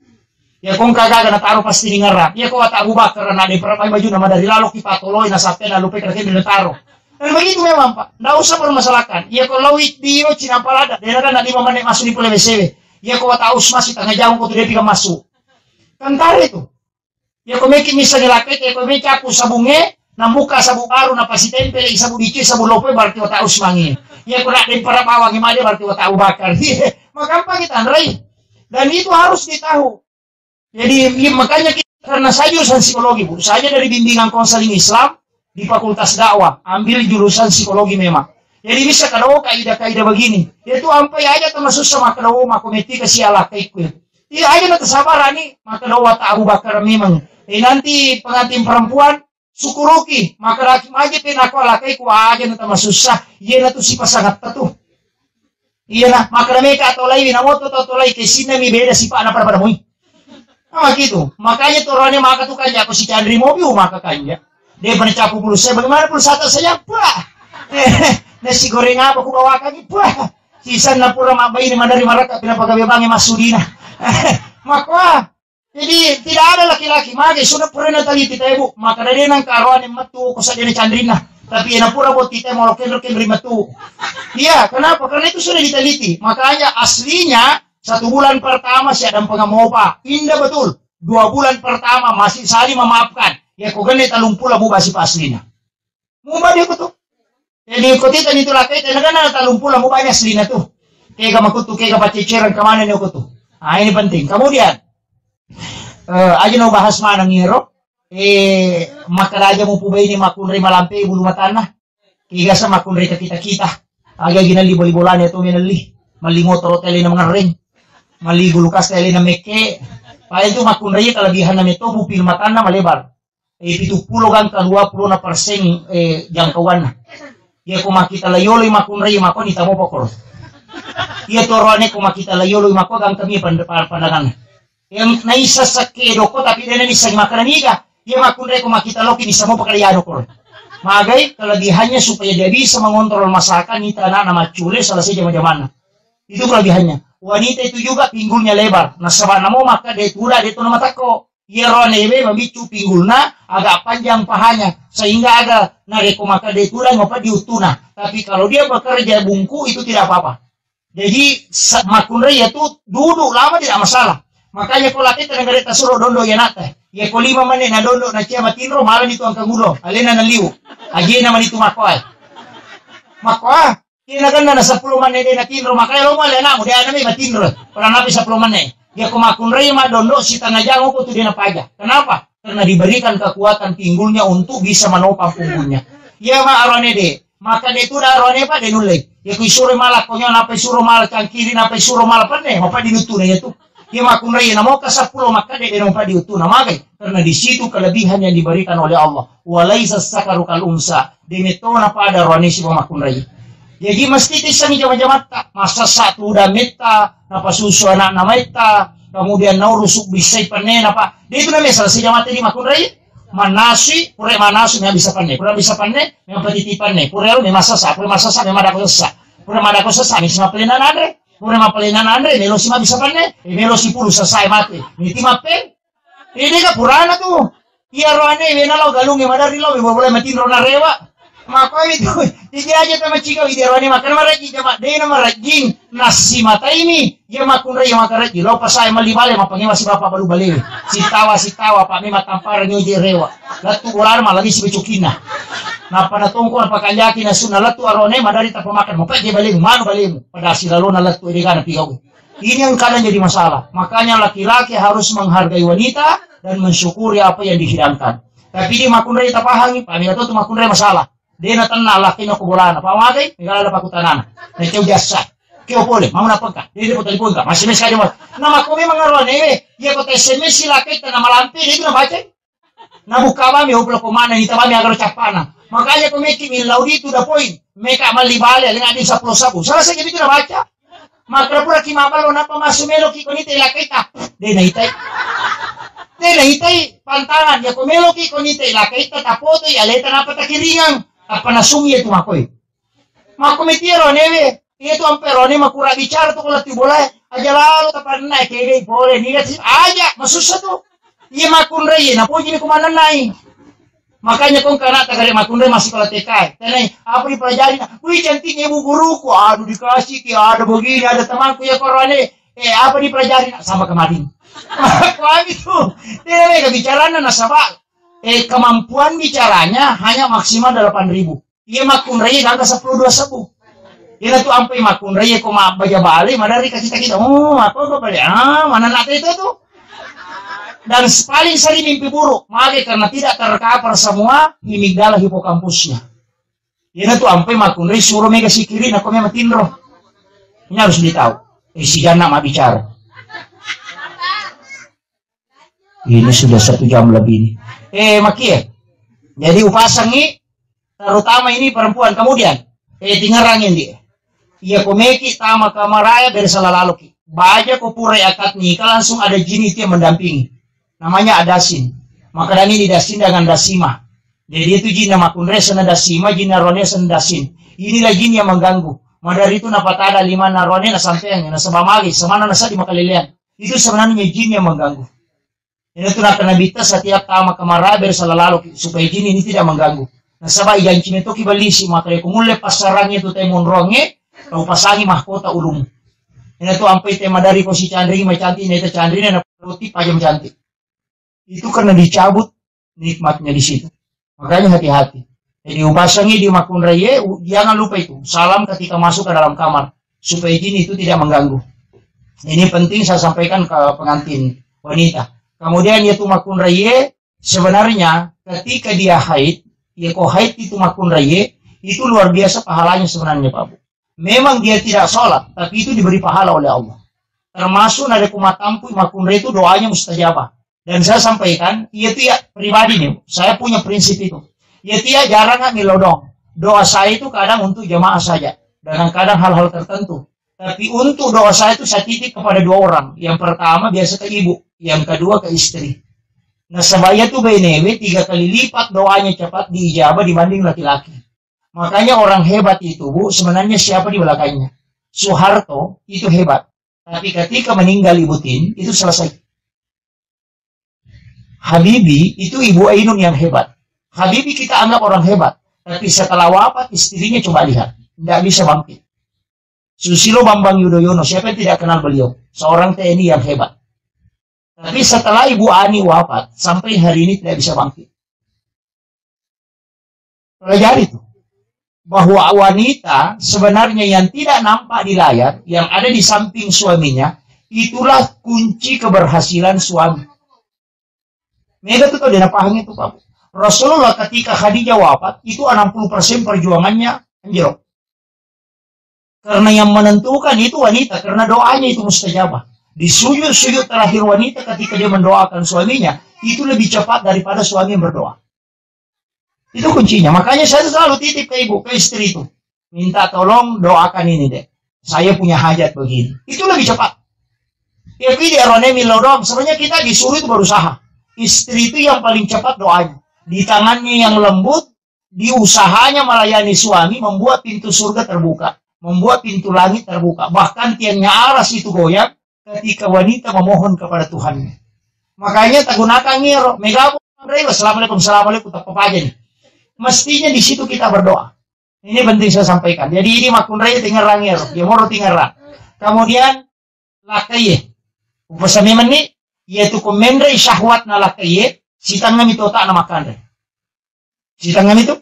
Ya ko engka gaga nataro pasti ningerra. Ya ko wata Abu Bakar na de peremai baju nama dari lalo ki patoloi na sape na lupe kena kena nataro. Dan begitu memang, Pak. Ndak usah permasalahkan. Ya ko lawi dio cina palada, dia kan lima menit masuk di pole W C W. Ya ko wata Usman si tengah jauh ko tu dia pika masuk. Kan tare tu. Ya ko meki misalnya lakai, ya ko meki aku sabunge, nambuka sabu baru, napasitempel sabu dici, sabu lope, berarti wata Usman ini. Ya ko nak dempara bawang, made berarti wata Abu Bakar. Magampang kita, Andrei. Dan itu harus ditahu. Jadi, iya, makanya kita, karena saya jurusan psikologi, Bu. Saya dari bimbingan konseling Islam di Fakultas Dakwah, ambil jurusan psikologi memang. Jadi bisa kada, oh, kaidah-kaidah begini. Itu ampai aja termasuk sama kada, oh, mako meti ke siala kaiku. Iya, aja na tasabarani, maka doa ta Abu Bakar memang. Eh, nanti pengantin perempuan, syukuruki, maka laki maje pe nako alakai ku aja na tamasussa, iya na tu sipasangatta tu. Iya na, maka na meka atau lai, na moto atau lai, ke sinna mi beda sipana pada pada mui. Nah, gitu. Makanya tu orangnya maka tu kanja, aku si Chandri mobil maka kanja. Dia pada capu pulsa, bagaimana pulsa tak saya? Wah. Nasi goreng apa ku bawakan? Wah. Sisanna pura mabbaine madari maraka pinapagabe bange massudina. Makua. Jadi tidak ada laki-laki mage sudah pura nataliti tae bu. Maka dade nang karoane metu ko sadene candrinna. Tapi ena pura boti tae molo kenro kenri metu. Iya, kenapa? Karena itu sudah diteliti. Makanya aslinya satu bulan pertama siadang pengamopa. Indah betul. Dua bulan pertama masih saling memaafkan. Ya ko genne talung pula bu basi paslina. Muba dia kutu. Jadi ko tita nitu lakai tena gana talung pula muba ni aslina tu. Kega makutu kega pacecerang kemana ni kutu. Ah, ini penting. Kemudian eh aja no bahas manang iro. Eh, makkada aja mupubai ni makunri malampe bulu matanna. Kega sa makunri ke kita-kita. Aga gina li boli bolane tu menelli. Mali motor tele na mengereng. Mali bulu kas tele na mekke. Pada itu makunri kelebihan na meto bupil matanna malebar. Eh, pitu pulo gangka dua pulo na persen eh, jangkauanna. Iya ko makkita layolo makunrai mako ni tamo pokoro. Iya to roane ko makkita layolo mako gangka mi pand- pa- pandangan. Yang naisa sakke doko tapi dena nisa makana niga. Iya makunrai ko makkita loki ni samo pakaliano koro. Magai kelebihannya supaya dia bisa mengontrol masakan nita anak-anak macule selesai jama-jamanna. Itu kelebihannya. Wanita itu juga pinggulnya lebar. Nasaba namo maka dia tuda dia tu nama tako. Iyaro anewe mabiccu pinggulna, agak panjang pahanya, sehingga aga narekko makkeda tudang mapeddi uttuna. Tapi kalau dia bekerja bungku, itu tidak apa-apa. Jadi, sa- makkunrai itu duduk lama tidak masalah. Makanya ko laki tengah gare tasuro dondo ya nata. Ya ko lima menit na dondo na cia matinro, malah itu angka gulo. Alena na liu. Ajena manitu makoa. Makoa. Iya naganna na seppulo menit de natinro, makanya lo male anakmu, de anakmu matinro. Kurang lebih seppulo menit. Dia ko makkunrai ma dondo setengah jam ko tu dia napaja. Kenapa? Karena diberikan kekuatan pinggulnya untuk bisa menopang punggungnya. Iya ma arone de. Maka de tu da arone pa de nulle. Ya ku isuro mala konyo napa isuro mala cangkiri napa isuro mala penne, mapa dinutu na ya tu. Iya makkunrai namo ka seppulo makkeda de napa diuttuna magai. Karena di situ kelebihan yang diberikan oleh Allah. Walaisa sakaru kal unsa. De metto na pada roane siba makkunrai. Jadi mesti tissengi jama-jamatta. Massassa tu uda metta, napasusu anak namaitta, kemudian naurusu bissai penne napa. De itu namanya selesai jamatta di makkunrai. Manasui, pura manasui memang bisa penne. Pura bisa penne, memang petiti penne. Pura memang sassa, pura massassa memang madako sessa. Pura madako sessa, memang mapelena nanre. Pura mapelena nanre, melo si ma bisa penne, eh, melo si pulu selesai mati. Niti mappeng. Ini ka purana tu. Iya roane wena lo galung e madari lo bola matinro narewa. Makoi tu. Jadi aja tama ciga widi roane makan marajing jama dena marajing nasi mata ini. Iya makunrai iya makarajing lo pasai mali bale mapangewa si bapak balu bale. Sitawa sitawa pak memang tampara nyoje rewa. Latu bola malami si becukina. Napa na tongko napa kanjaki na sunna latu arone madari tapa makan mau pede balemu manu balemu. Pada silalona latu edegana pigau. Ini yang kadang jadi masalah. Makanya laki-laki harus menghargai wanita dan mensyukuri apa yang dihidangkan. Tapi di makunrai tapahangi, pamika tu makunrai masalah. Dena tenna laki na kubolana, pamakai, migala ada pakutanana. Na ceu jasa. Keo pole, mau napengka. Dia dia telepon ka, masih mesej aja mas. Nama kau memang ngaruh newe. Iya kau S M S si laki tanah malampi, dia itu na baca. Nabuka mami hoplo ko mana nita mami agaro cappana. Makanya ko meki min laudi tu da poin. Meka mali bale lenga di sepuluh sabu. Salah saja itu na baca. Makra pura ki mabalo napa masu melo ki konite laketa. De na itai. De na itai pantangan ya ko melo ki konite laketa tapoto ya leta napa takiringang. Apa nasung ya tu makoi. Mako metiaro newe. Iya tu ampe rone makura bicara tu ko lati bola. Aja lalo tapanna kegei pole ni aja masussa tu. Iya makunrai iya napoji ni kumanennai. Makanya kong kana tagare makunrai masih kalau T K. Tenai apa dipelajari? Wih cantiknya ibu guruku. Aduh dikasih ki ada begini ada temanku ya korone. Eh apa dipelajari? Sama kemarin. Aku habis tu. Dia mereka bicaranya nasaba eh kemampuan bicaranya hanya maksimal delapan ribu. Iya makkunrai gangka sepuluh dua sebu. Ina tu ampai makkunrai ko mabbaja bale madari kasih kita. Oh, apa apa bale? Ah, mana nak itu tu? Dan paling sering mimpi buruk, mage karena tidak tercover semua amigdala hipokampusnya. Ina tu ampai makkunrai suro mega sikiri nako mema tinro. Ini harus ditahu. Eh, si Jana ma bicara. Ini sudah satu jam lebih ini. Eh, makie. Jadi upasangi, terutama ini perempuan. Kemudian, eh, tingerang ini. Iya, komeki tama kamaraya, bersala laloki. Baja ko pura akad nikah, langsung ada jin itu yang mendampingi. Namanya adasin. Maka ini dasin dengan dasima. Jadi itu jinna makunre sana dasima, jinna rone sana dasin. Inilah jin yang mengganggu. Madari itu napatada lima narone na sampeang, na sebamali, semana na sadi makalelean. Itu sebenarnya jin yang mengganggu. Ini tuh nakkeda Nabitta setiap tama kamarabe sala laloki supaya jin ini tidak mengganggu. Nasaba ijanci metoki bellisi maka ko mulle passarangi tu temonronge, tau pasangi mahkota ulumu. Ini tuh ampai tema dari posisi canring mai cantik, ini canring na roti pajam cantik. Itu karena dicabut nikmatnya di situ. Makanya hati-hati. Jadi upasangi di makunraie, u- jangan lupa itu. Salam ketika masuk ke dalam kamar supaya jin itu tidak mengganggu. Ini penting saya sampaikan ke pengantin wanita. Kemudian yaitu makunraie, sebenarnya ketika dia haid, ya ko haid itu makunraie, itu luar biasa pahalanya sebenarnya Pak Bu. Memang dia tidak sholat, tapi itu diberi pahala oleh Allah. Termasuk nade kumatampu makunrai itu doanya mustajabah. Dan saya sampaikan, iya tiap pribadi nih, saya punya prinsip itu. Iya tiap jarang nggak milodong. Doa saya itu kadang untuk jamaah saja. Dan kadang hal-hal tertentu. Tapi untuk doa saya itu saya titip kepada dua orang. Yang pertama biasa ke ibu, yang kedua ke istri. Nah, sebaya tuh benewe tiga kali lipat doanya cepat diijabah dibanding laki-laki. Makanya orang hebat itu, Bu, sebenarnya siapa di belakangnya? Soeharto itu hebat. Tapi ketika meninggal Ibu Tin, itu selesai. Habibie itu Ibu Ainun yang hebat. Habibie kita anggap orang hebat. Tapi setelah wafat istrinya coba lihat, nggak bisa bangkit. Susilo Bambang Yudhoyono, siapa yang tidak kenal beliau? Seorang T N I yang hebat. Tapi setelah Ibu Ani wafat, sampai hari ini tidak bisa bangkit. Pelajari tuh. Bahwa wanita sebenarnya yang tidak nampak di layar, yang ada di samping suaminya, itulah kunci keberhasilan suami. Mega tuh tau dia paham itu, Pak. Rasulullah ketika Khadijah wafat, itu enam puluh persen perjuangannya anjlok. Karena yang menentukan itu wanita, karena doanya itu mustajabah. Di sujud-sujud terakhir wanita ketika dia mendoakan suaminya, itu lebih cepat daripada suami yang berdoa. Itu kuncinya. Makanya saya selalu titip ke ibu, ke istri itu. Minta tolong doakan ini deh. Saya punya hajat begini. Itu lebih cepat. Ya, tapi di Arone Milo doang. Sebenarnya kita disuruh itu berusaha. Istri itu yang paling cepat doanya. Di tangannya yang lembut, di usahanya melayani suami, membuat pintu surga terbuka. Membuat pintu langit terbuka. Bahkan tiangnya aras itu goyang ketika wanita memohon kepada Tuhannya. Makanya tagunakan ngero, megabo rewa, assalamualaikum, assalamualaikum, tak apa aja nih. Mestinya di situ kita berdoa. Ini penting saya sampaikan. Jadi ini makunrai tingerang ngero, dia moro tingerang. Kemudian lakaiye. Upasami menni, yaitu kumenrei syahwat na lakaiye, sitangami tota na makanre. Sitangami tu.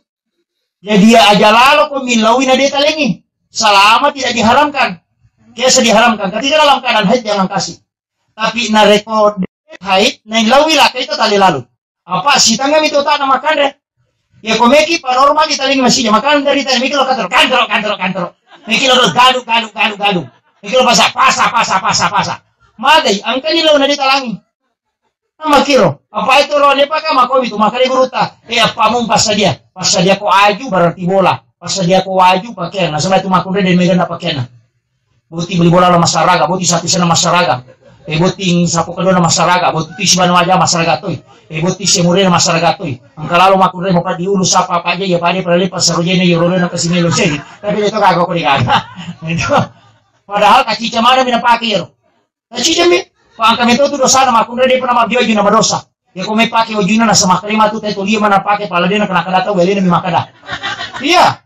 Jadi ya aja lalo ko millaui na detalengi. Selama tidak diharamkan. Biasa diharamkan. Ketika dalam keadaan haid jangan kasih. Tapi narekko haid, na illaui lakai itu tali lalu. Apa sitangami tota na makanre. Ya ko meki pa normal di talengi masih makan dari tadi meki lo kantor, kantor, kantor, kantor. Meki lo galu, galu, galu, galu. Meki lo pasa, pasa, pasa, pasa, pasa. Magai, angkani lo na detalangi. Makkiro, apa itu ro ne paka makomi tu makale gurutta. Eh, apa mu passadia? Passadia ko aju berarti bola. Passadia ko aju pakaian. Nasaba tu makunre de mega na pakaian. Boti beli bola la massaraga, boti sapi sana massaraga. Eh, boti sapu kedona massaraga, boti sibanu aja massaraga toi. Eh, boti semurena massaraga toi. Engka lalo makunre mo padi ulu sapa apa aja ya pade pale pasarojene yo rolo na kasimelo sedi. Tapi itu kagak ko dikata. Itu. Padahal kacica mana mina pakai ro. Naciccami, pangka meto tu dosana makkunrai de pernah mabbi waju na madosa. Ya ko mai pake wajuna na semakrema tu teto lia mana pake pala de na kena kada tau galena mi makada. Iya.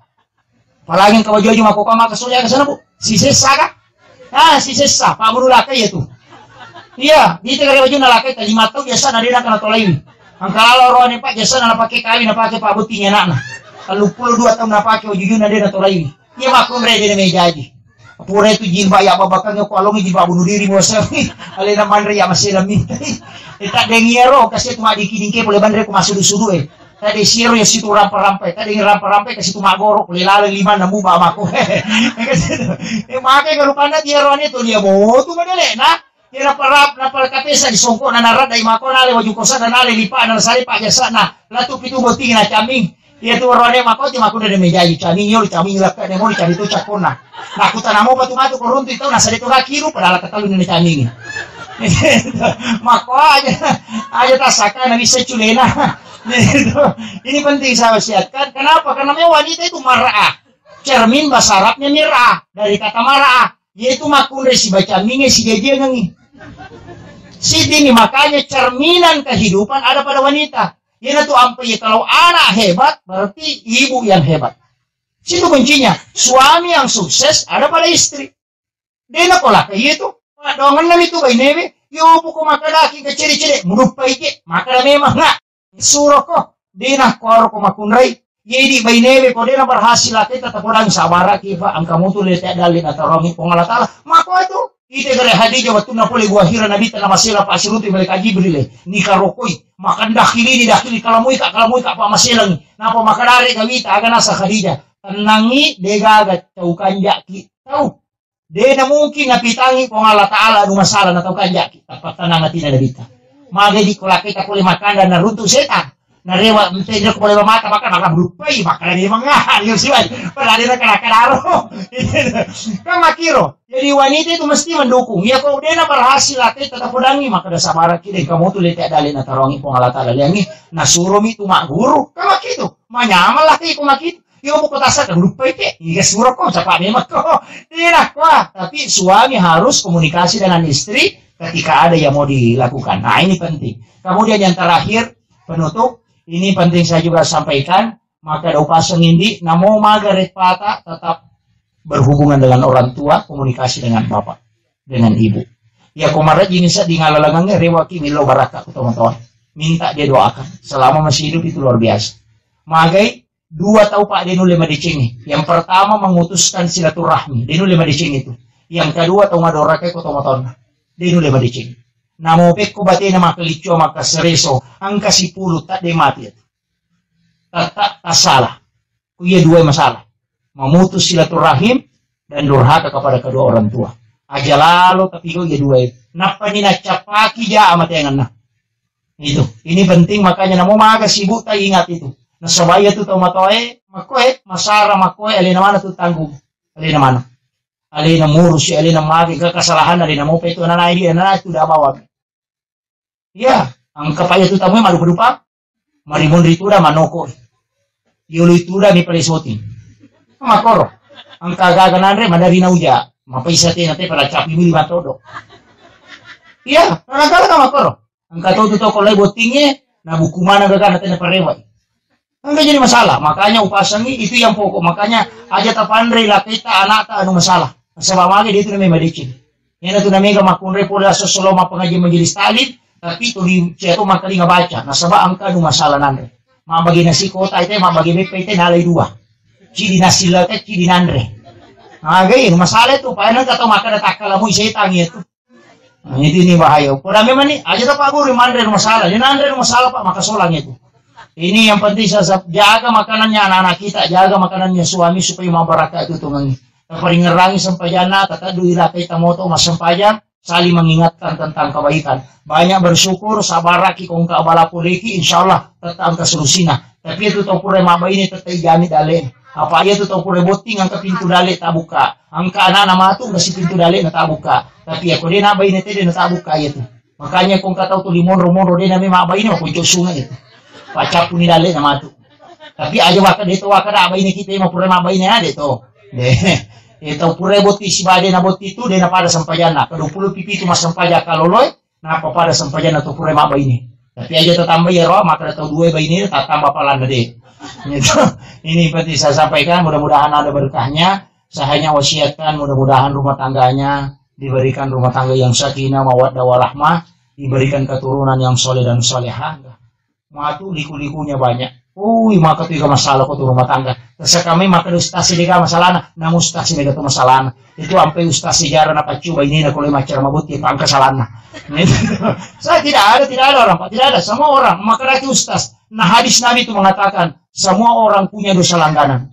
Palagi ka waju-waju mako ka maka soja ke sana bu. Si sesa ka? Ah, si sesa. Pak Guru laka iya tu. Iya, di tegare wajuna laka ta lima tau biasa na de na kena tolai. Angka lalo roane pak biasa na pake kawin na pake pak botting anakna. Tellu puluh dua tahun na pake wajujuna de na tolai. Iya makkunrai de na mejaji. Pura itu jilbab ya babakang ko alongi jilbab bunuh diri mo sawi. Alena manre ya masih lami. Eta deng iyaro kasi tu madi kiding ke pole banre ko masudu-sudu e. Tadi siro ya situ rampa-rampa e. Tadi rampa-rampa e kasi tu magoro pole lalo lima namu ba mako. E make garupanna tiaro ane to dia mo tu madele na. Iya, napara-, napalakapesa di songkokna, naradda i mako, nale waju kosana, nale lipana, nasare pajasana, latu pitu botting na caming. Iya tu warane mako ti makkunrai de mejaji caming, yo caming lakka de mo cari tu cakkona. Nakutanamo patu matu ko runtu itu, nasare tu kakiru, padahal katalu ni caming. Mako aja, aja tasaka na bisa culena. Ini penting saya wasiatkan. Kenapa? Karena memang wanita itu mar'ah. Cermin bahasa Arabnya mir'ah, dari kata mar'ah. Yaitu makkunrai sibaca minge sijajiangengi. Sidini makanya cerminan kehidupan ada pada wanita. Iyanatu ampe iya kalau anak hebat, berarti ibu yang hebat. Situ kuncinya. Suami yang sukses ada pada istri. Dena kolaka iya tu. Padongenna itu bainewe. Yo buku makadaki kecil-cil. Muduppai ke. Maka memang nggak. Suroko, dena kuaro ko makunrai. Jadi bainewe ko dena berhasil ake tata podang sabaraki, Pak, engka mutu lete dalle na tarongi Puang Allah Taala. Mako itu, ite gare Khadijah waktu na pole gua hira Nabi tana masela Pak Siruti malaikat Jibril. Ni karokoi, makan dakili ni dakili kalamui ka kalamui ka Pak maselang. Napa makadare gawita aga nasa Khadijah. Tenangi degaga cau kanjaki. Tau. De na mungkin napitangi Puang Allah Taala anu masalah na tau kanjaki. Tappa tenang atina Nabitta. Magai di kolaketa pole makanda na runtu setan. Narewa mtedra ko pole mata maka maka berupai maka dia mengahan yo siwai. Padahal dia kena kenaro. Kan makiro. Jadi wanita itu mesti mendukung. Ya kok dia na berhasil laki tetap podangi maka da sabara kide kamu tu lete dalle na tarongi Puang Allah Taala liangi. Nasuro mi tu mak guru. Kan makitu. Manyamalah ke ko makitu. Yo buku tasa kan lupa ke. Iya suroko, siapa memang ko. Tidak kuah. Tapi suami harus komunikasi dengan istri ketika ada yang mau dilakukan. Nah, ini penting. Kemudian yang terakhir, penutup, ini penting saya juga sampaikan, maka ada upaseng indi, namo maga repata tetap berhubungan dengan orang tua, komunikasi dengan bapak, dengan ibu. Ya, ko marajing sa di ngalalangange rewaki milo baraka ko tomatoa. Minta dia doakan. Selama masih hidup itu luar biasa. Magai dua tau, Pak, de nulle madecengi. Yang pertama memutuskan silaturahmi, de nulle madecengi itu. Yang kedua tau madoraka ko tomatoanna, de nulle madecengi. Namo pekko batena makalicua makasereso, angka sipulu tak de mati itu. Tetap tak salah. Ku iya dua masalah. Memutus silaturahim dan durhaka kepada kedua orang tua. Aja lalo tapi ko iya dua. Nappa ni naccapaki ja amatenganna. Itu. Ini penting makanya namo maga sibuk tak ingat itu. Nasaba iya tu tau matoe, makoe, masara makoe, alena mana tu tanggung. Alena mana. Alena murusi, alena magi, ke kesalahan alena mau petu anak naik dia, anak itu udah bawa. Iya, angka paya tu tamu malu berupa, marimun ritu udah manoko. Yulu itu udah mi pale soting. Makoro. Angka gaga nanre madari nauja. Mapa isa tena te pada capi mili matodo. Iya, ragala ka makoro. Engka to tu toko lai bottingnge, na buku mana gaga na tena parewa. Engka jadi masalah. Makanya upasangi itu yang pokok. Makanya aja tapanre laketa anakta anu masalah. Nasaba mage dia tu namanya madeceng. Yana tu namanya makunre pole aso solo ma pengajian majelis taklim, tapi tu di cia to makalinga baca. Nasaba engka anu masalah nanre. Mabagi nasi kota itu, mabagi bepe itu nalai dua. Cidi nasi late, cidi nanre. Aga anu masalah tu, paena kata maka ada takkala mui setan itu. Nah, itu ini bahaya. Pada memang ni, aja tak Pak Guru manre rumah salah. Dia nanre rumah salah Pak, maka solang itu. Ini yang penting saya sab- jaga makanannya anak-anak kita, jaga makanannya suami supaya mau barakah itu tuh ngangi. Tapi ngerangi sempajana, tata dui lakai tamoto mas sempajang, saling mengingatkan tentang kebaikan. Banyak bersyukur, sabaraki kongka bala poleki, insya Allah tetap angka solusinya. Tapi itu tau pura maba ini tetap ijami dale. Apa iya tu tau pura botting angka pintu dale tak buka. Angka anak-anak matu kasi pintu dale na tak buka. Tapi aku dia naba ini tadi na tak buka iya tu. Makanya kong kata tu limonro-monro dia nami maba ini aku sungai itu. Pacapu ni dale na matu. Tapi aja waka dia tu waka dah ini kita mau pura maba ini ada tu. Deh. Dia tau pura botting si bade na botting tu dia na pada sempajana. Kedua puluh pipi tu mas sempaja kalau loe. Napa pada sempajana tu pura maba ini. Tapi aja tetamba ya roh maka tau dua ba ini tak tambah palanda deh. Gitu. Ini penting saya sampaikan, mudah-mudahan ada berkahnya. Saya hanya wasiatkan mudah-mudahan rumah tangganya diberikan rumah tangga yang sakinah, mawaddah, warahmah, diberikan keturunan yang soleh dan solehah. Matu liku-likunya banyak. Ui, maka tu iga masalah ko tu rumah tangga. Terus kami maka ustaz si dega masalahna, namu ustaz si dega tu masalahna. Itu ampe ustaz sejarah na paccu bainena kalau macam mabut ya pangka salahna. Saya tidak ada, tidak ada orang, Pak, tidak ada. Semua orang maka lagi ustaz. Nah, hadis Nabi itu mengatakan semua orang punya dosa langganan.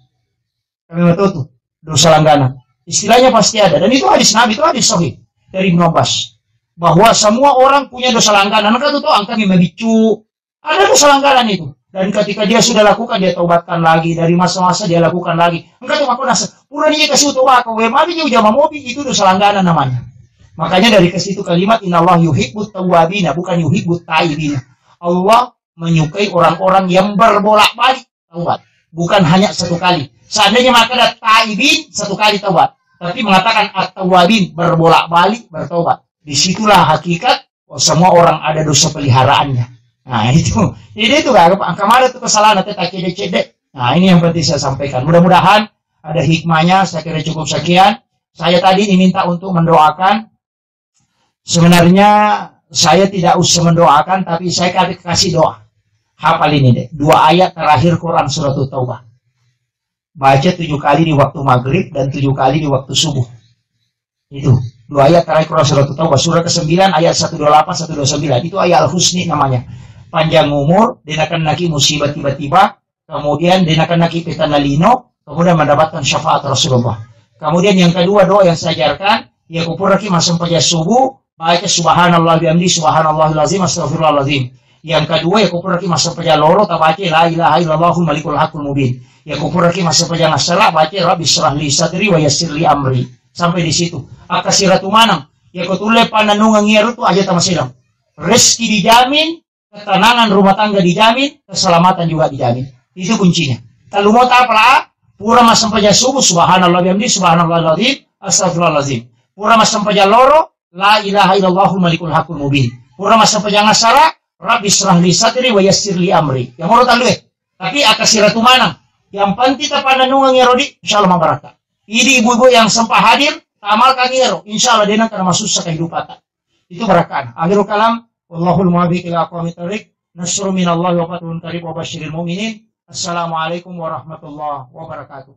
Kami betul tu dosa langganan. Istilahnya pasti ada. Dan itu hadis Nabi, itu hadis sahih dari Ibnu Abbas. bahwa semua orang punya dosa langganan. Engka tu to, engka mi mabiccu. Ada dosa langganan itu. Dan ketika dia sudah lakukan, dia taubatkan lagi. Dari masa-masa dia lakukan lagi. Engka tu makona se-, pura ni kasi toba ka, we, mami jauh jama mobi, itu dosa langganan namanya. Makanya dari ke situ kalimat, "Innallaha yuhibbut tawwabina", bukan yuhibbut taibina. Allah menyukai orang-orang yang berbolak-balik taubat. Bukan hanya satu kali. Seandainya maka ada taibin, satu kali taubat. Tapi mengatakan at-tawwabin, berbolak-balik bertaubat. Disitulah hakikat, oh, semua orang ada dosa peliharaannya. Nah, itu. Jadi itu kan, angka mana tuh kesalahan, atau tak cedek-cedek. Nah, ini yang penting saya sampaikan. Mudah-mudahan ada hikmahnya, saya kira cukup sekian. Saya tadi diminta untuk mendoakan. Sebenarnya saya tidak usah mendoakan, tapi saya kasih, kasih doa. Hafal ini deh, dua ayat terakhir Quran Surat Taubah. Baca tujuh kali di waktu maghrib dan tujuh kali di waktu subuh. Itu, dua ayat terakhir Quran Surat Taubah, surah kesembilan ayat seratus dua puluh delapan, seratus dua puluh sembilan. Itu ayat Al-Husni namanya. Panjang umur, de'na kennaki musibah tiba-tiba, kemudian de'na kennaki petanna lino, kemudian mendapatkan syafaat Rasulullah. Kemudian yang kedua, doa yang saya ajarkan, ya kupuraki massempajang subuh, baca subhanallah bihamdi, subhanallahil azim, astagfirullahalazim. Yang kedua, ya kupuraki massempajang loro, tabaca la ilaha illallahul malikul hakul mubin. Ya kupuraki massempajang assala, baca rabbi syrahli sadri wa yassirli amri. Sampai di situ. Akkasiratu maneng, ya kutulle panennungeng iya rutu aja tamasedang. Rezeki dijamin, ketenangan rumah tangga dijamin, keselamatan juga dijamin. Itu kuncinya. Kalau mau tak apa, pura massempajang subuh, subhanallah bihamdi, subhanallahil azim, astagfirullahalazim. Pura massempajang loro, la ilaha illallahul malikul hakul mubin. Pura massempajang assala, rabbi syrahli sadri wa yassirli amri. Yang mau tahu eh. Tapi akkasiratu maneng. Yang penting tapanennungeng ero di, insyaallah mabarakka. Idi ibu-ibu yang sempat hadir, tamalkan ero. Insyaallah de'na kena masusah kehidupan. Itu barakkana. Akhirul kalam, wallahul muwaffiq ila aqwamit thariq. Nasrun minallahi wa fathun qarib wa basyiril mu'minin. Assalamualaikum warahmatullahi wabarakatuh.